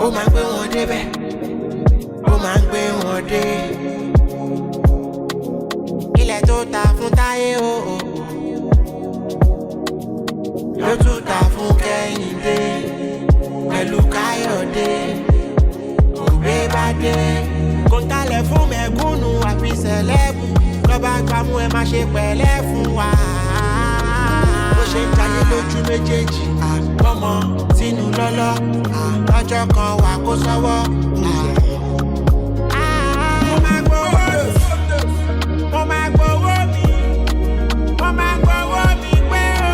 Ó máa ń gbé wọn débẹ̀, ó máa ń gbé wọn dé. Ilẹ̀ tó ta fún Táyé o, ló tún ta fún Kẹ́hìndé pẹ̀lú Káyọ̀dé. Òwe bá dé, kò talẹ̀ fún mẹ̀kúnnù àfi celeb. Lọ́ba gbámú, ẹ má ṣe pẹ̀lẹ́ fún wa. Bó ṣe ń jayé lójú méjèèjì, àbọ̀mọ́ sínú lọ́lọ́, lọ́jọ́ kan wà kó sọ́wọ́. Mo máa gbowó, mo máa gbowó mi, mo máa gbowó mi pé o.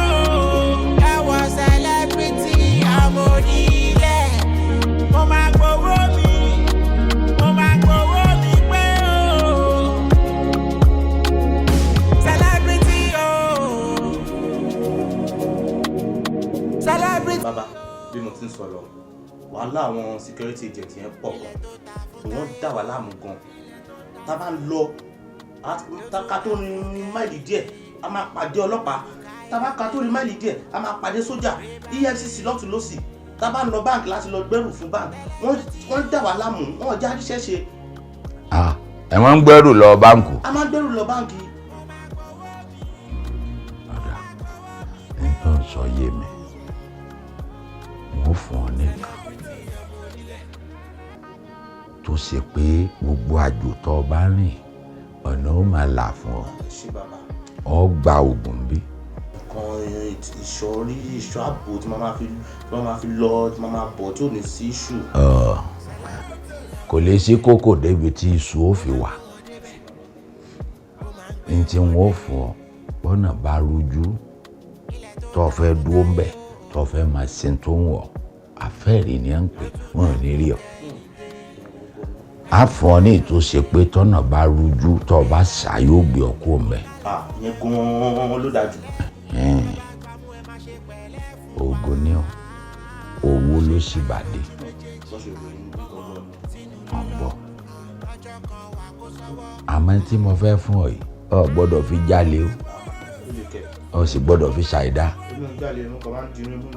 Ẹ wọ celebrity ọmọ onílẹ̀. Mo máa gbowó mi, mo máa gbowó mi pé o. Celebrity o. Celebrity. Bàbá, bí mo ti ń sọ lọ, wàhálà àwọn security agent yẹn pọ̀ gan, wọ́n dà wá láàmú gan. Tá a bá ń lọ, ká tó rin máìlì díẹ̀, a máa pàdé ọlọ́pàá. Tá a bá ká tó rin máìlì díẹ̀, a máa pàdé sójà, EFCC lọ́tún lọ́sì. Tá a bá ń lọ báǹkì láti lọ gbẹ́rù fún báǹkì, wọ́n dà wá láàmú, wọ́n já ríṣẹ́ ṣe. Ah, ẹ wọ́n ń gbẹ́rù lọ báǹkù. A máa ń gbẹ́rù lọ báǹkì. Ọ̀dà, ní tó ń sọ yé mi. Wọ́n fún ọ nìkan tó ṣe pé gbogbo àjò tó o bá rìn, ọ̀nà ó máa là fún ọ. Ṣé bàbá. Ọ gba oògùn bí. Nǹkan ìṣọ́rí, ìṣọ́ ààbò tí màá máa fi lọ, tí màá máa bọ̀, tí ò ní sí issue. Kò lè sí kókò débi tí iṣu ó fi wà ní tí wọ́n ó fún ọ. Bọ́nà bá rújú, tó o fẹ́ dúró ń bẹ̀, tó o fẹ́ máa ṣe tó ń wọ̀, àfẹ́rí ni à ń pè wọ́n, ò ní rí ọ. Á fún ọ ní ìtòsí pé tọ́nà bá rújú, tó o bá ṣá, yóò gbé ọ kúrò mẹ́. Ah, ìyẹn gan-an ló dájú. Oògùn ni ọ, owó ló sì bàdé. Bó ṣe ròyìn gangan ni. Ọ̀ ń bọ̀. Àmọ́ tí mo fẹ́ fún ọ yìí, ọ gbọ́dọ̀ fi jalè o. Ó lè kẹ̀. Ọ sì gbọ́dọ̀ fi ṣàìdá. Èmi ò ń jalè, mo kàn máa ń dirun mú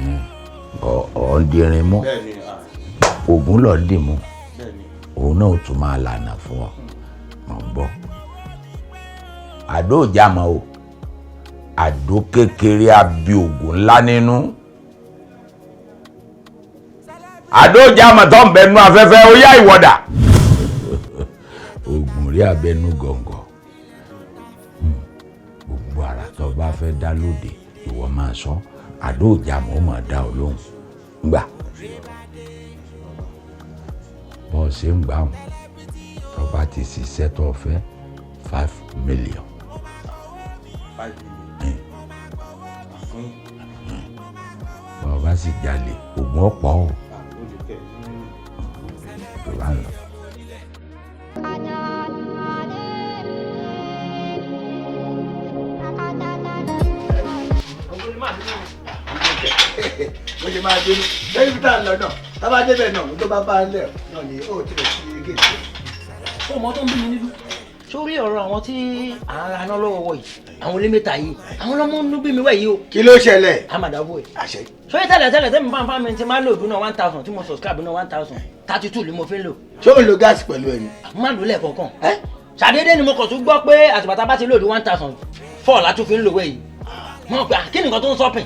ni o. Ọ ń dirin mú. Bẹ́ẹ̀ni ah. Ògùn lọ dì mú. Bẹ́ẹ̀ni. Òun náà ó tún máa lànà fún ọ. Mọ̀ ń bọ̀. Àdó ìjàmọ̀ o, àdó kékeré abi ògùn ńlá nínú. Àdó ìjàmọ̀ tó ń bẹnu afẹ́fẹ́, ó yá, ìwọ̀dà. Ògùn rí abẹnú gọ̀ǹgọ̀. Gbogbo ara tó bá fẹ́ dá lóde, ìwọ máa sọ, àdó ìjàmọ̀ ó máa dá ọ lóhùn. Gbà bọ́ ọ ṣe ń gbà wọn, tó bá ti ṣiṣẹ́ tó fẹ́, 5 million. 5 million fún? Bọ́ ọ bá sì jalè, ògùn ọ̀pọ̀ o. Ah, ó lè kẹ̀. Tó bá ń lọ. Bó ṣe máa dénú lẹ́yìn bí tá à ń lọ náà, tá bá débẹ̀ náà, tó bá bá ń lẹ̀ náà ni ó tilẹ̀ sí géètì. Ọmọ tó ń bí mi nínú sórí ọ̀rọ̀ àwọn tí à ń ra iná lọ́wọ́ wọ̀ yìí, àwọn olé mẹ́ta yìí, àwọn ọlọ́mọ ń bí mi wẹ̀ yìí o. Kí ló ṣẹlẹ̀? Àmàdàbọ̀ ẹ̀. Àṣẹ. Sórí tẹ́lẹ̀ tẹ́lẹ̀ tẹ́mi fáwọn fáwọn mi ti máa ń lò dún náà 1,000, tí mo subscribe náà 1,032 ni mo fi ń lò. Ṣé ò ń lo gáàsì pẹ̀lú ẹni? Mo máa ń lò lẹ́ẹ̀kọ̀ọ̀kan. Ṣàdédé ni mo kàn tún gbọ́ pé àtìgbà bá ti lò dún 1,004 látún fi ń lò wẹ̀ yìí. Mo gbà, kí ni nǹkan tó ń sọ́pìn?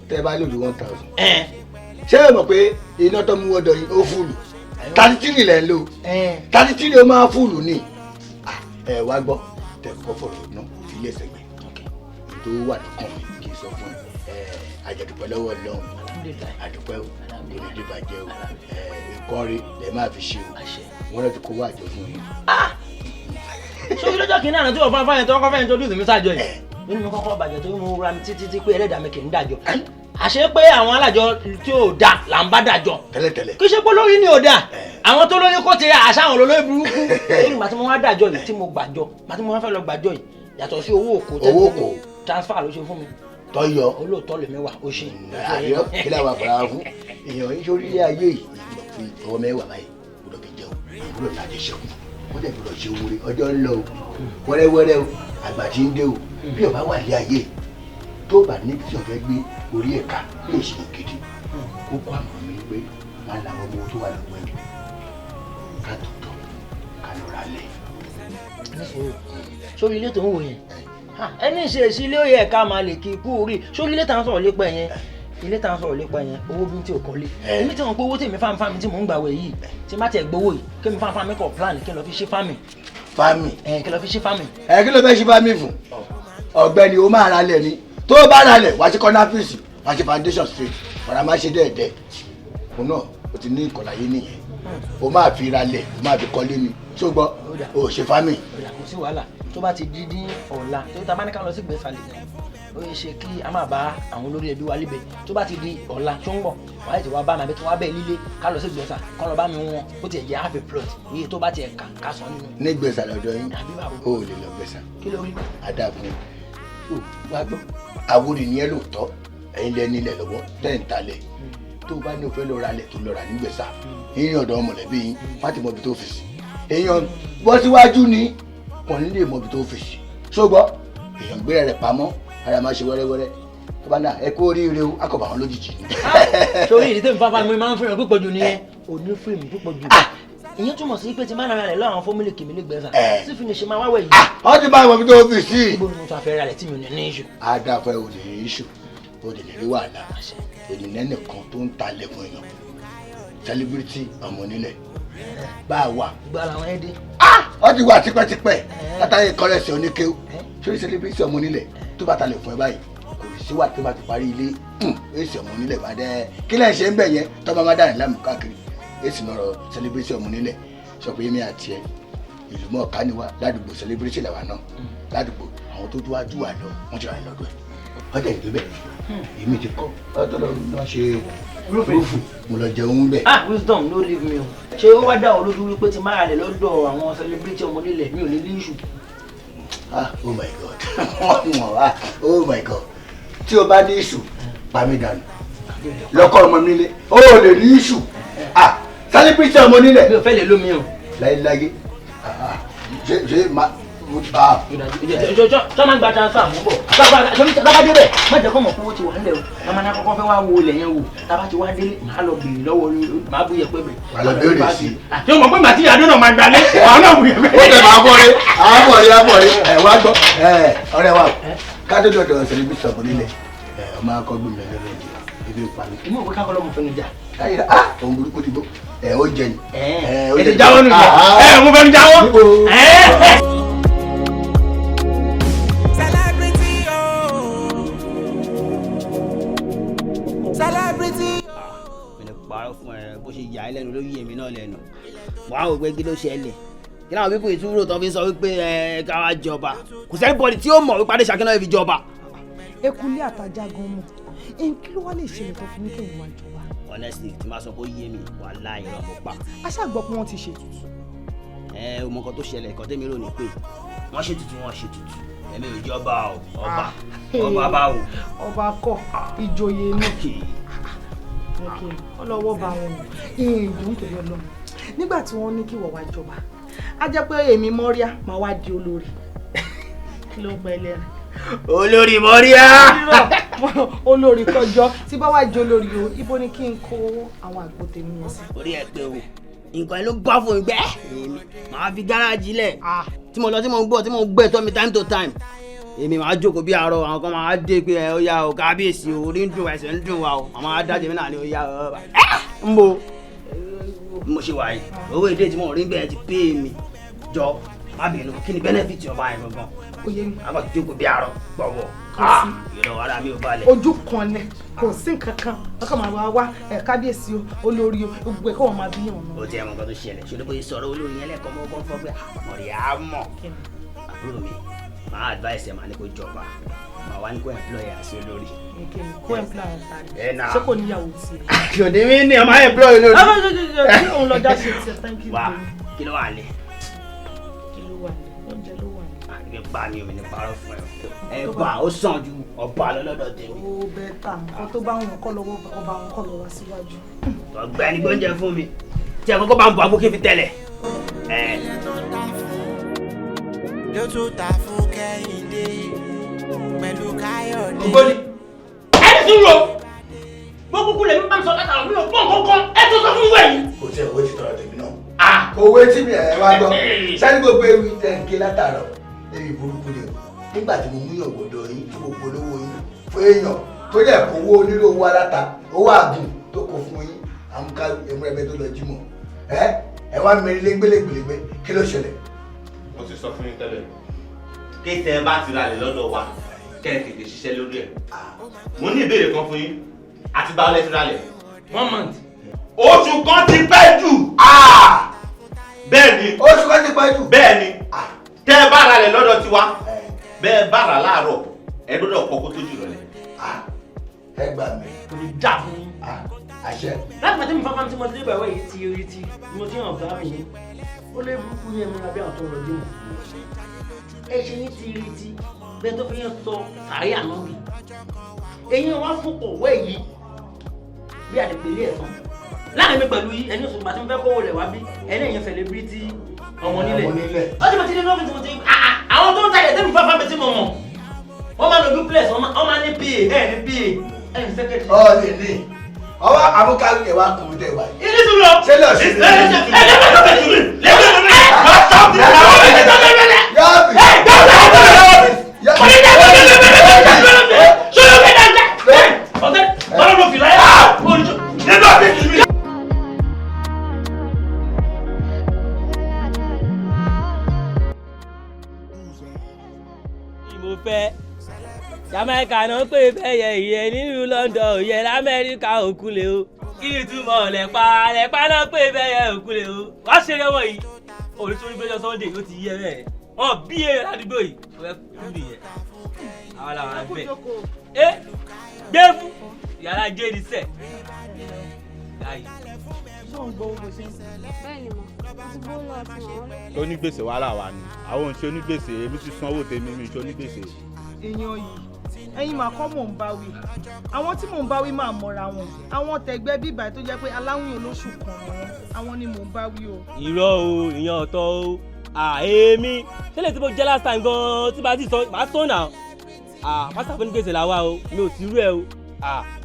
Tẹ́ ẹ bá lò ní 1,000. Ẹ̀. Ṣé ẹ mọ̀ pé iná tó mú ọ̀dọ̀ yìí ó full? 33 lẹ̀ ń lò. 33 ó máa full ni. Ah, ẹ wá gbọ́, tẹ kọ́kọ́ fọ̀rọ̀ náà fi ilé ẹsẹ̀ gbẹ tó wà lọ́kàn mi kì í sọ fún ẹ. Àjẹdùpẹ́ lọ́wọ́ Ọlọ́run, àdúpẹ́ o, kò ní dé bàjẹ́ o. Ẹ nǹkan rí lẹ máa fi ṣe o. Wọ́n lọ ti kó wá àjọ fún yín. Sórí lọ́jọ́ kìíní àná tí wọ́n fáwọn fáyẹn tó kọ́ fẹ́yìn tó dùn mí sájọ yìí, nínú mi kọ́kọ́ bàjẹ́ tó mú ra mi títí tí pé ẹlẹ́dàá mi kì í dájọ́, àṣé pé àwọn alájọ tí ò da là ń bá dájọ́. Tẹ́lẹ̀tẹ́lẹ̀. Kí ṣe pé lórí ni ò da, àwọn tó lórí kó ti ra àṣà àwọn olórí burúkú. Lórí ìgbà tí mo wá dájọ́ yìí, tí mo gbàjọ, ìgbà tí mo wá fẹ́ lọ gbàjọ yìí, yàtọ̀ sí owó òkò. Owó òkò. Transfer ló ṣe fún mi. Tọ́yọ. Olóòótọ́ lèmi wà ó ṣe. Àyọ kí làwọn àfọlá fún èèyàn yín sórí ilé ayé yìí, ìgbọ̀dọ̀ fi ọwọ́ mẹ́wàá báyìí, gbọ́dọ̀ fi jẹun, gbọ́dọ̀ láti ṣẹ́kù, wọ́n dẹ̀ gbọ́dọ̀ ṣe wúre. Ọjọ́ ń lọ o, wẹ́rẹ́wẹ́rẹ́ o, àgbà tí ń dé o. Bí ọba wà ní ayé tó bá ní tí ọ̀fẹ́ gbé orí ẹ̀ka lè ṣe gidi. Kókó àmọ́ mi pé má làwọn ọmọ tó wà lọ́wọ́ ẹ̀ ká tó tọ̀ ká lọ ra lẹ̀. Sórí ilé tó ń wò yẹn, ẹni ṣe èsì ilé ó yẹ ká máa lè kí kú orí. Sórí ilé tá à ń sọ̀rọ̀ lépa yẹn, ilé tá à ń sọ̀rọ̀ lépa yẹn, owó bí tí ò kọ́lé. Èmi tí wọ́n pé owó tèmi fámi tí mò ń gbà wẹ̀ yìí, tí má tiẹ̀ gbowó yìí, kémi fámi kọ̀ plan kí n lọ fi ṣe fámi. Fámi. Ẹ kí n lọ fi ṣe fámi. Ẹ kí ló fẹ́ ṣe fámi fún? Ọ̀gbẹ́ni, o máa ra lẹ̀ ni. Tó o bá ra lẹ̀, wàá ṣe corner piece, wàá ṣe foundation street, wàá máa ṣe dẹ́ẹ̀dẹ́. Òun náà o ti ní ìkọ̀láyé nìyẹn. O máa fi ra lẹ̀, o máa fi kọ́lé ni. Ṣé o gbọ́? O ṣe fámi. Kò sí wàhálà. Tó bá ti di ní ọ̀la, tó ta bá ní ká lọ sí Ìgbésàlẹ̀ yẹn, ó yẹ ṣe kí a máa bá àwọn olórí ẹbí wa líbẹ̀. Tó bá ti di ọ̀la tó ń bọ̀, wàá ti wá bá mi àbí tó wá bẹ́ẹ̀ lílé ká lọ sí Ìgbésà kọ́ lọ bá mi wọn ó tiẹ̀ jẹ́ half a plot, iye tó bá tiẹ̀ kà ká sọ nínú. Ní Ìgbésà lọ́dọ̀ yín, o ò lè lọ Ìgbésà. Kí ló rí? Adágún o wá gbọ́, Àwórì ni ẹ lóòótọ́, ẹ̀yin lẹ nílẹ̀ lọ́wọ́ tẹ́ ń talẹ̀. Tó bá ní o fẹ́ lọ ra lẹ̀ tó lọ rà nígbèsà, yíyan ọ̀dọ̀ mọ̀lẹ́bí yín má ti mọ ibi tó fi sí. Èèyàn bọ́ síwájú ni wọn ní lè mọ ibi tó fi sí. Ṣùgbọ́n èèyàn gbéra rẹ̀ pamọ́, ara máa ṣe wẹ́rẹ́wẹ́rẹ́. Tó bá náà ẹ kú oríire o, akọ̀bà wọn lójijì ni. Sórí ìdí tèmi fáfá mi máa ń fẹ́ràn púpọ̀ jù nìyẹn, òní fíìmù púpọ̀ jù. Ìyẹn túmọ̀ sí pé tí máa ra rẹ̀ lọ́wọ́ àwọn fómìlì kìmí lè gbẹ̀sà sí fi ní ṣe máa wáwẹ̀ yìí. Wọ́n ti máa mọ ibi tó fi sí. Ibo ni mo tún afẹ́ ra rẹ̀ tí mi ò ní ní iṣu. Adáfẹ́ ò ní iṣu, ò lè ní rí wàhálà. Èmi nẹ́nìkan tó ń talẹ̀ fún èèyàn, celebrity ọmọ onílẹ̀ bá a wà. Gbọ́ làwọn ẹ dé. Wọ́n ti wà tipẹ́tipẹ́ látàrí kọ́lẹ́sì oníkéw. Sórí celebrity ọmọ onílẹ̀ tó bá talẹ̀ fún ẹ báyìí, kò sí wà tó bá ti parí ilé èsì ọmọ onílẹ̀ bá dẹ́. Kí lẹ́yìn ṣe ń bẹ̀ yẹn tó bá má dàní láàmú káàkiri, èsì náà rọ celebrity ọmọ onílẹ̀. Sọ pé èmi àti ẹ ìlú mọ̀ ká ni wá ládùúgbò, celebrity làwa náà ládùúgbò. Àwọn tó tó wájú wà lọ, wọ́n ti rà ní lọ́dọ̀ ẹ̀, wọ́n tẹ̀ ìgbé bẹ̀. Èmi ti kọ́ ọtọ́ lọ lọ ṣe rúfù, mo lọ jẹun bẹ̀. Ah, wisdom ló leave me o. Ṣé ó wá dá ọ lójú wípé tí máa rà lẹ̀ lọ́dọ̀ àwọn celebrity ọmọ onílẹ̀ mi ò ní ní issue? Ah, oh my God, oh my God, tí o bá ní issue, pa mí dànù lọ́kọ́ ọmọ mi lé, o ò lè ní issue. Ah, celebrity ọmọ onílẹ̀. Mi ò fẹ́ lè lómi o. Láyéláyé, ṣe ma. Sọ ma gba transfer mú bọ̀ tábà débẹ̀, má jẹ́ kó mọ̀ pé owó ti wà nílẹ̀ o. Màmá náà kọ́kọ́ fẹ́ wá wo ilẹ̀ yẹn wò. Tábà ti wá délé, màá lọ bèrè lọ́wọ́, màá bu yẹpẹ́ bẹ̀. Màá lọ béèrè sí i. Ṣé o mọ̀ pé màá ti yàdó náà máa gbalé àwọn náà bu yẹpẹ́. Ó tẹ̀ máa bọ̀ rí àbọ̀ rí àbọ̀ rí. Ẹ wá gbọ́, ọ̀rẹ́ wa, ká tó dọ̀dọ̀ celebrity ọmọ nílẹ̀, ọmọ akọgbìn mi lọ́dọ̀ ibi pa mi. Èmi ò pé kákọ́ lọ́mọ fẹnu jà. Ah, òun burúkú ti bó ẹ ó jẹ ni. Ẹ ti jáwọ́ nù ẹ, mo fẹnu jáwọ́. Celebrity oh. Celebrity. Mi lè parọ́ fún ẹ, bó ṣe yà ẹ́ lẹ́nu ló yí èmi náà lẹ́nu. Wàá wò pé kí ló ṣẹlẹ̀, kí láwọn pípọ̀ ìtúrò tó fi sọ wípé ẹ ká wá jọba, kò sẹ́ni bọ́ọ̀lì tí ó mọ̀ wípé Adéṣakí náà fi jọba. Ekulé àtàjà gan mọ̀ ẹn, kí ló wá lè ṣẹlẹ̀ tó fi ní kẹ́yìn wá jọba? Honestly, tí máa sọ pé ó yé mi, wàláhì irọ́ mo pa. A ṣàgbọ́ pé wọ́n ti ṣètùtù. Ẹ o mọ nǹkan tó ṣẹlẹ̀, nǹkan tẹ́mi rò ní pé wọ́n ṣètùtù, wọ́n ṣètùtù, èmi ò jọba o, ọba ọba báwo. Ọba kọ́, ìjòyè ni ọlọ́wọ́ bá wọn ìlú nítorí Ọlọ́run. Nígbà tí wọ́n ní kí wọ́n wá jọba, á jẹ́ pé èmi Mọ́ríà máa wá di olórí. Kí ló ń pẹ́ lẹ́rìn? Olórí Mọ́ríà. Olórí kọjọ tí bá wá jẹ olórí o, ibo ni kí n kó àwọn àgbo tèmi yẹn sí? Orí ẹ pé o, nǹkan ẹ ló bá fún mi gbẹ, èmi màá fi gáràjì lẹ̀ tí mo lọ, tí mo ń gbọ́, tí mo ń gbẹ tọ́ mi time to time. Èmi màá jókòó bí àárọ̀, àwọn kan máa dé pé ẹ ó yá o kábíyèsí o, orí ń dùn, ẹsẹ̀ ń dùn wa o, àwọn máa dájẹ́ mi náà ni ó yá o ẹ ń bo bí mo ṣe wà yìí, owó èdè tí mo rí bẹ́ẹ̀ ti pé mi jọ. Má bínú, kí ni benefit ọba yẹn gangan? Kò yé mi. A kò jókòó bí àárọ̀ gbọ̀wọ̀. Kò sí. Ìrọ̀ ara mi ò balẹ̀. Ojú kan ni, kò sí nǹkan kan, ọkọ máa wá wá ẹ kábíyèsí o, olórí o, gbogbo ẹ kọ́ wọn máa bí yàn náà. Ó ti ẹ̀ mọ̀ nǹkan tó ṣẹlẹ̀, ṣe ló bóyá sọ̀rọ̀ olórí yẹn lẹ́ẹ̀kan mọ́ kọ́ fọ́ pé mọ̀rẹ́ á mọ̀. Àbúrò mi, máa advice ẹ̀, máa ní kó jọba, máa wá ní kó employ ẹ̀ àti olórí. Kó employ ẹ̀ ta ni? Ẹ nà. Ṣé kò níyàwó tiẹ̀? Kò ní mí ní ọmọ employ olórí. Kí òun lọ já ṣe tiẹ̀, thank you. Wá, kí ló wà lé? Kí ló wà lé? Oúnjẹ ló wà lé. Àgbẹ̀ pa mi, omi ní parọ́ fún ẹ. Ẹ bá ó sàn ju ọba lọ lọ́dọ̀ tèmi. Ó bẹ ta nǹkan tó bá wọn kọ́ lọ́wọ́ ọba wọn kọ́ lọ́wọ́ síwájú. Ọ̀gbẹ́ni gbóúnjẹ fún mi tí ẹ kọ́kọ́ bá ń bọ̀ agbókè fi tẹ̀lẹ̀. Ló tún ta fún Kẹ́hìndé pẹ̀lú Káyọ̀dé. Ògbóni ẹni sùúrù o, mo Gbogbo kúlẹ̀ mi bá mi sọ látara mi ò gbọ́n kankan ẹ tó sọ fún wẹ̀ yìí. Kò tí ẹ̀ wé ti tọrọ tèmi náà. Kò wé tí mi ẹ̀ wá gbọ́. Sẹ́ni gbogbo ewu tẹ̀ ń ké látàrọ̀ ewu burúkú ni o. Nígbà tí mo mú yàn gbọ́dọ̀ yín tí mo polówó yín fún èèyàn tó dẹ̀ kówó onírò owó aláta owó àgùn tó kó fún yín àmúká emúrẹ́bẹ tó lọ jímọ̀ ẹ ẹ wá mẹ́rin lé gbélégbèlégbé kí ló ṣẹlẹ̀? Mo ti sọ fún yín tẹ́lẹ̀ kí tẹ́ ẹ bá ti ralẹ̀ lọ́dọ̀ wa kẹ́ ẹ tètè ṣiṣẹ́ lórí ẹ̀. Mo ní ìbéèrè kan fún yín, àti báwo lẹ ti ralẹ̀? 1 month. Oṣù kan ti pẹ́ jù. Bẹ́ẹ̀ ni. Oṣù kan ti pẹ́ jù. Bẹ́ẹ̀ ni, tẹ́ ẹ bá ralẹ̀ lọ́dọ̀ tiwa, bẹ́ẹ̀ bá rà láàárọ̀, ẹ gbọ́dọ̀ kọ́ kó tó jù rọ̀lẹ́. Ẹ gbà mí. Kò ní dà fún yín. Àṣẹ. Láti pàtẹ́ mi fáfá tí mo ti dé bàwẹ̀ yìí ti rí ti mo ti hàn bá mi yín. Ó lé burúkú yẹn múra bí àwọn tó rọ̀ dé mọ̀. Ẹ ṣe yín ti rí ti bẹ́ẹ̀ tó fi yẹn sọ sàárè àná bì. Eyín wá fòpọ̀ wẹ̀ yìí bí àdìpẹ̀lẹ̀ ẹ̀sán. Láàrin mi pẹ̀lú yìí, ẹni oṣù gbà tí mo fẹ́ kówó rẹ̀ wá bí, ẹni ẹ̀yàn sẹ̀lẹ̀bírítì ọmọ nílẹ̀. Ó ti mo ti dé lọ́fíìsì mo ti àwọn tó ń tajà tẹ́mi fáfá mi tí mo mọ̀. Wọ́n máa lo duplex, wọ́n máa ní PA, ẹ̀ ní PA, ẹ̀ ní secretary. Ọ lè ní ọwọ́ àmúkárí ẹ̀ wá kùn tẹ̀ wá. Ilé sùn lọ. Ṣé lọ sí i? Ẹ ẹ ẹ Mo fẹ́ Jamaica náà pé bẹ́ẹ̀ yẹ ìyẹn nílùú London ìyẹn l'Amẹ́ríkà òkúlẹ̀ o. Kí ni túmọ̀ lẹ́pa lẹ́pa náà pé bẹ́ẹ̀ yẹ òkúlẹ̀ o. Wá ṣeré ọmọ yìí olùsórí gbẹ́jọ́ Sunday ó ti yẹ bẹ́ẹ̀ wọ́n bí èèyàn ládùúgbò yìí ó fẹ́ kú nìyẹn. Àwọn làwọn àgbẹ̀ ẹ gbé fún yàrá jẹ́ni sẹ̀. Onígbèsè wàhálà wa ni àwọn ò ń ṣe onígbèsè, èmi ti sanwó tèmi, mi ò ṣe onígbèsè. Èèyàn yìí ẹ̀yin máa kọ́ mò ń bá wí, àwọn tí mò ń bá wí máa mọ̀ra wọn, àwọn tẹ̀gbẹ́ bíbà tó jẹ́ pé aláwìn olóṣù kan ni wọ́n, àwọn ni mò ń bá wí o. Irọ́ o, ìyẹn ọ̀tọ̀ o, èmi ṣẹlẹ̀ tí mo jẹ́ last time gan-an tí bá ti sọ màá sọ náà pásítọ̀ fún gbèsè làwa o, mi ò sí rú ẹ o.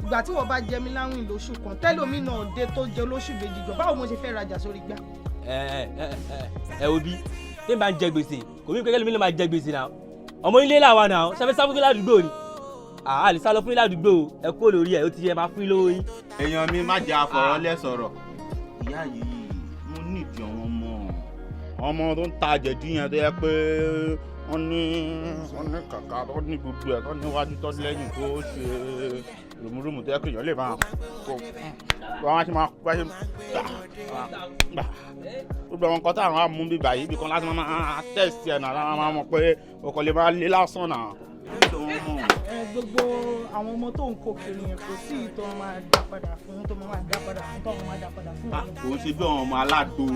Ìgbà tí wọ́n bá jẹ mí láwìn lóṣù kan tẹ́lómi náà dé tó jẹ olóṣù méjì jọ, báwo mo ṣe fẹ́ rajà sórí gbá. Ẹ ẹ ẹ wo bí tí n bá ń jẹ gbèsè kò mí kékeré mi lè máa jẹ gbèsè náà, ọmọ ilé làwa náà ṣàfẹ́ sáfúnkú ládùúgbò ni àá lè sá lọ fún yín ládùúgbò ẹ kó lórí ẹ ó ti yẹ máa fún yín lówó yín. Èèyàn mi má jẹ́ àfọ̀rọ̀ lẹ́sọ̀rọ̀ ìyá yìí mo nídìí àwọn ọmọ tó ń ta jẹ̀dí yẹn tó yẹ pé wọ́n ní kàkà tó ní gbogbo ẹ̀ tó níwájú tó lẹ́yìn tó ṣe rùmùrùmù tó yẹ pé èèyàn lè máa kó wọ́n á ṣe máa wá ṣe gbà gbogbo àwọn nǹkan táwọn á mú bíbà yìí ibì kan láti máa tẹ̀sí ẹ̀ náà láti máa mọ̀ pé ọkọ̀ lè máa lé lásán náà. Gbogbo àwọn ọmọ tó ń kó kiri yẹn kò sí ìtọ́ máa dá padà fún tó máa dá padà fún tó máa dá padà fún. Kò ń ṣe bí àwọn ọmọ aládò,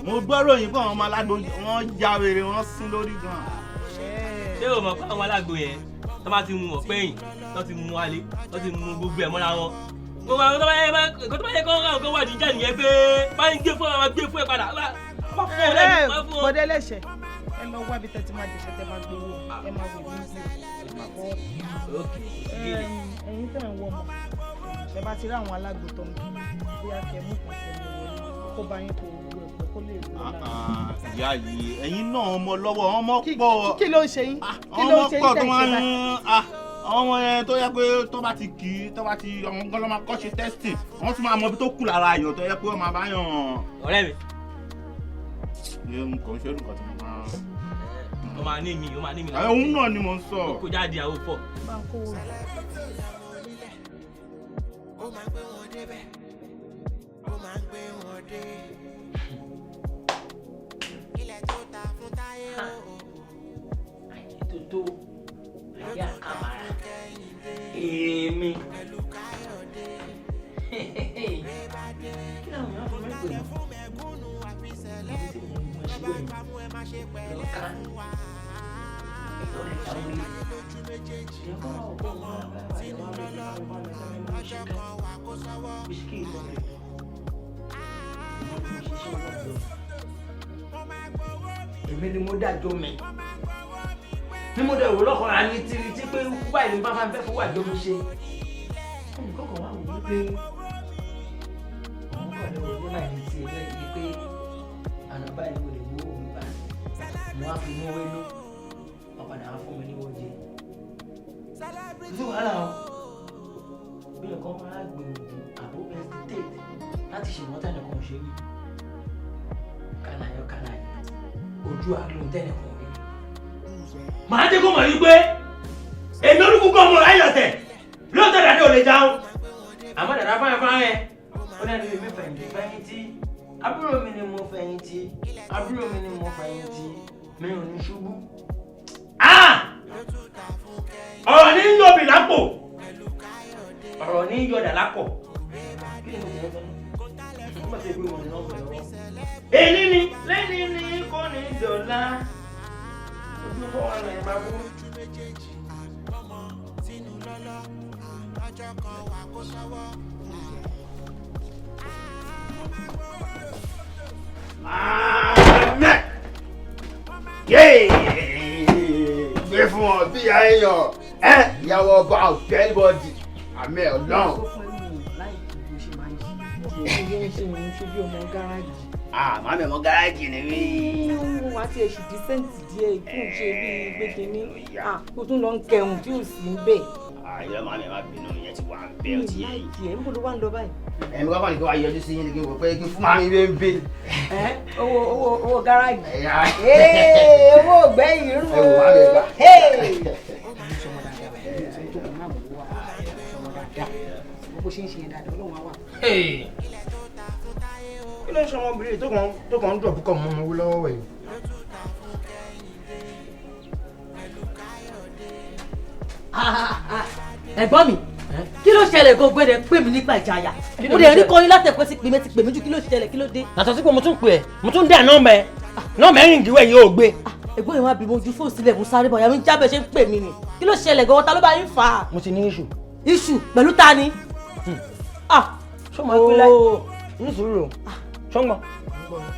mo gbọ́ ròyìn pé àwọn ọmọ aládò wọ́n ya wèrè wọ́n sín lórí gan. Ṣé o mọ̀ pé àwọn alágbo yẹn tó bá ti mu ọ̀pẹ́ yìí tó ti mu alẹ́ tó ti mu gbogbo ẹ̀ mọ́ra wọn gbogbo àwọn tó bá yẹ kó kó wà níjà nìyẹn pé bá ń gbé fún ẹ máa gbé fún ẹ padà. Ẹ bọ́dẹ́ lẹ́sẹ̀ ẹ lọ wá ibi tẹ́ ti máa jẹ̀ṣẹ̀ tẹ́ máa gbowó ẹ máa wò ní ibi ẹ̀yin tẹ́ ń wọ ọmọ ẹ bá ti rí àwọn alágbo tó ń bí bóyá kẹ́ mú kan kẹ́ mú wọlé kó bá yín kó gbogbo ẹ̀pẹ́ kó lè rí ọ̀la. Ìyá yìí ẹ̀yin náà ọmọ lọ́wọ́ ọmọ pọ̀ kí ló ń ṣe yín kí ló ń ṣe yín tẹ̀ ń ṣe báyìí. Ọmọ yẹn tó yẹ pé tó bá ti kì í tó bá ti ọmọ gan ló máa kọ́ ṣe testing wọ́n tún máa mọ ibi tó kù lára ayọ̀ tó yẹ pé wọ́n máa bá yàn. Ọ̀rẹ́ mi. Ṣé n kò ń ṣe nǹkan tí mo máa. Ó máa ní mi, ó máa ní mi. Òun náà ni mò ń sọ. Ó kó jáde àwọn fọ. Ó máa ń gbé wọn débẹ̀, ó máa ń gbé wọn dé. Ilẹ̀ tó ta fún táyé o. Àyè tó ayé àkàmàrà èmi. Kí làwọn èèyàn fi mí pè é? Ibi tí mo ń mọ ṣe wẹ̀ lọ ká ẹ̀yọ́ rẹ̀ dáwọ́ lé. Ìyẹn kọ́ máa wọ̀ pé òun máa bá ìwà rẹ̀ lọ́wọ́ bá mi sáré mú iṣẹ́ ká. Bisikì ìtọ́ rẹ̀. Èmi ni mo dájọ́ mi. Ní mo dẹ̀ wò lọ́kàn á ní tiri tí pé kú báyìí ní bá máa ń fẹ́ fowó àjọ mi ṣe. Ẹnì kọ́kọ́ Wípé òun kọ̀ lọ́wọ́ ní màá ní ti ẹgbẹ́ yìí pé àná báyìí mo lè mú òun gbà. Mo á fi mú wẹ́lú, wọ́n padà wá fún mi ní oúnjẹ. Kò sí wàhálà o. Bí nǹkan máa gbìyànjú àbó hesitate láti ṣèwọ́n tẹ́nìkan ṣe rí. Kàlàyọ̀ kàlàyọ̀, ojú àlóhùn tẹ́nìkan rí. Màá jẹ́ kó mọ̀ yí pé èmi olúkúkú ọmọ rẹ̀ ayọ̀tẹ̀ lóòótọ́ dàdé ò lè jáun. Àmọ́ dàda fáyọ̀ fáyọ̀ ó ní ẹni mi fẹ̀yìntì fẹ̀yìntì, àbúrò mi ni mo fẹ̀yìntì, àbúrò mi ni mo fẹ̀yìntì, mi ò ní ṣubú. Ọ̀rọ̀ ní ń yọ̀bì lápò, ọ̀rọ̀ ní ń yọ̀dà lápò. Kí ni mo ti ń sọ náà? Nígbà tí ebi wọn ni wọ́n bẹ̀rẹ̀ wọ́n. Èyí ni lẹ́ni ní kò ní dọ̀la. Ojú fọ́ wọn lè máa bú. Amen. Yéè! Gbé fún ọ bí ìyá èèyàn ẹ ìyàwó ọba ọ̀fẹ́ anybody àmì ọlọ́run. Ah, màmí ọmọ gáràjì ni mí. Wọ́n á tiẹ̀ ṣì dísẹ́ǹtì díẹ̀ kí n ṣe bíi gbé kínní. Kó tún lọ ń kẹun tí ò sí ń bẹ̀. Àyọ̀ màmí má bínú, ìyẹn ti wà ń bẹ̀ ó ti yẹ yìí. Láìkì ẹ̀, níbo ló wà ń lọ báyìí? Ẹ̀mi kọ́kọ́ ni kí wàá yọjú sí yín ni kí n wò pé kí n fún màmí bẹ́ẹ̀ bẹ́ẹ̀. Owó owó owó gáràjì. Ẹ̀yà. Owó ògbẹ́yìn rú. Ẹ wò wá lè gbà. Bó ṣe ń ṣe yẹn dáadáa, Ọlọ́run á wà. Kí ló ń ṣe ọmọbìnrin tó kàn ń dọ̀ púpọ̀ mọ́ owó lọ́wọ́ ẹ̀? Ẹ̀gbọ́n mi, kí ló ṣẹlẹ̀ gbogbo ẹ̀ pè mí nípa ìjayà? Mo dẹ̀ rí kọrin látẹ̀kọ́ sí pèmí ti pèmí jù, kí ló ṣẹlẹ̀, kí ló dé? Yàtọ̀ sí pé mo tún pè ẹ́, mo tún dẹ̀ nọ́mbà ẹ̀, nọ́mbà ẹ̀ rìn díwẹ̀ yìí ò gbé. Ẹ̀gbọ́n mi wá bí mo ju fóònù sílẹ̀, mo sáré bọ̀, ìyá mi ń jábẹ̀ ṣe ń pè mí ni. Kí ló ṣẹlẹ̀ gan-an, ta ló bá yín fà á? Mo ti ní iṣu. Iṣu pẹ̀lú ta ni? Ṣé o máa pín láì ní sùúrù o? Ṣọ́ngbọ̀n,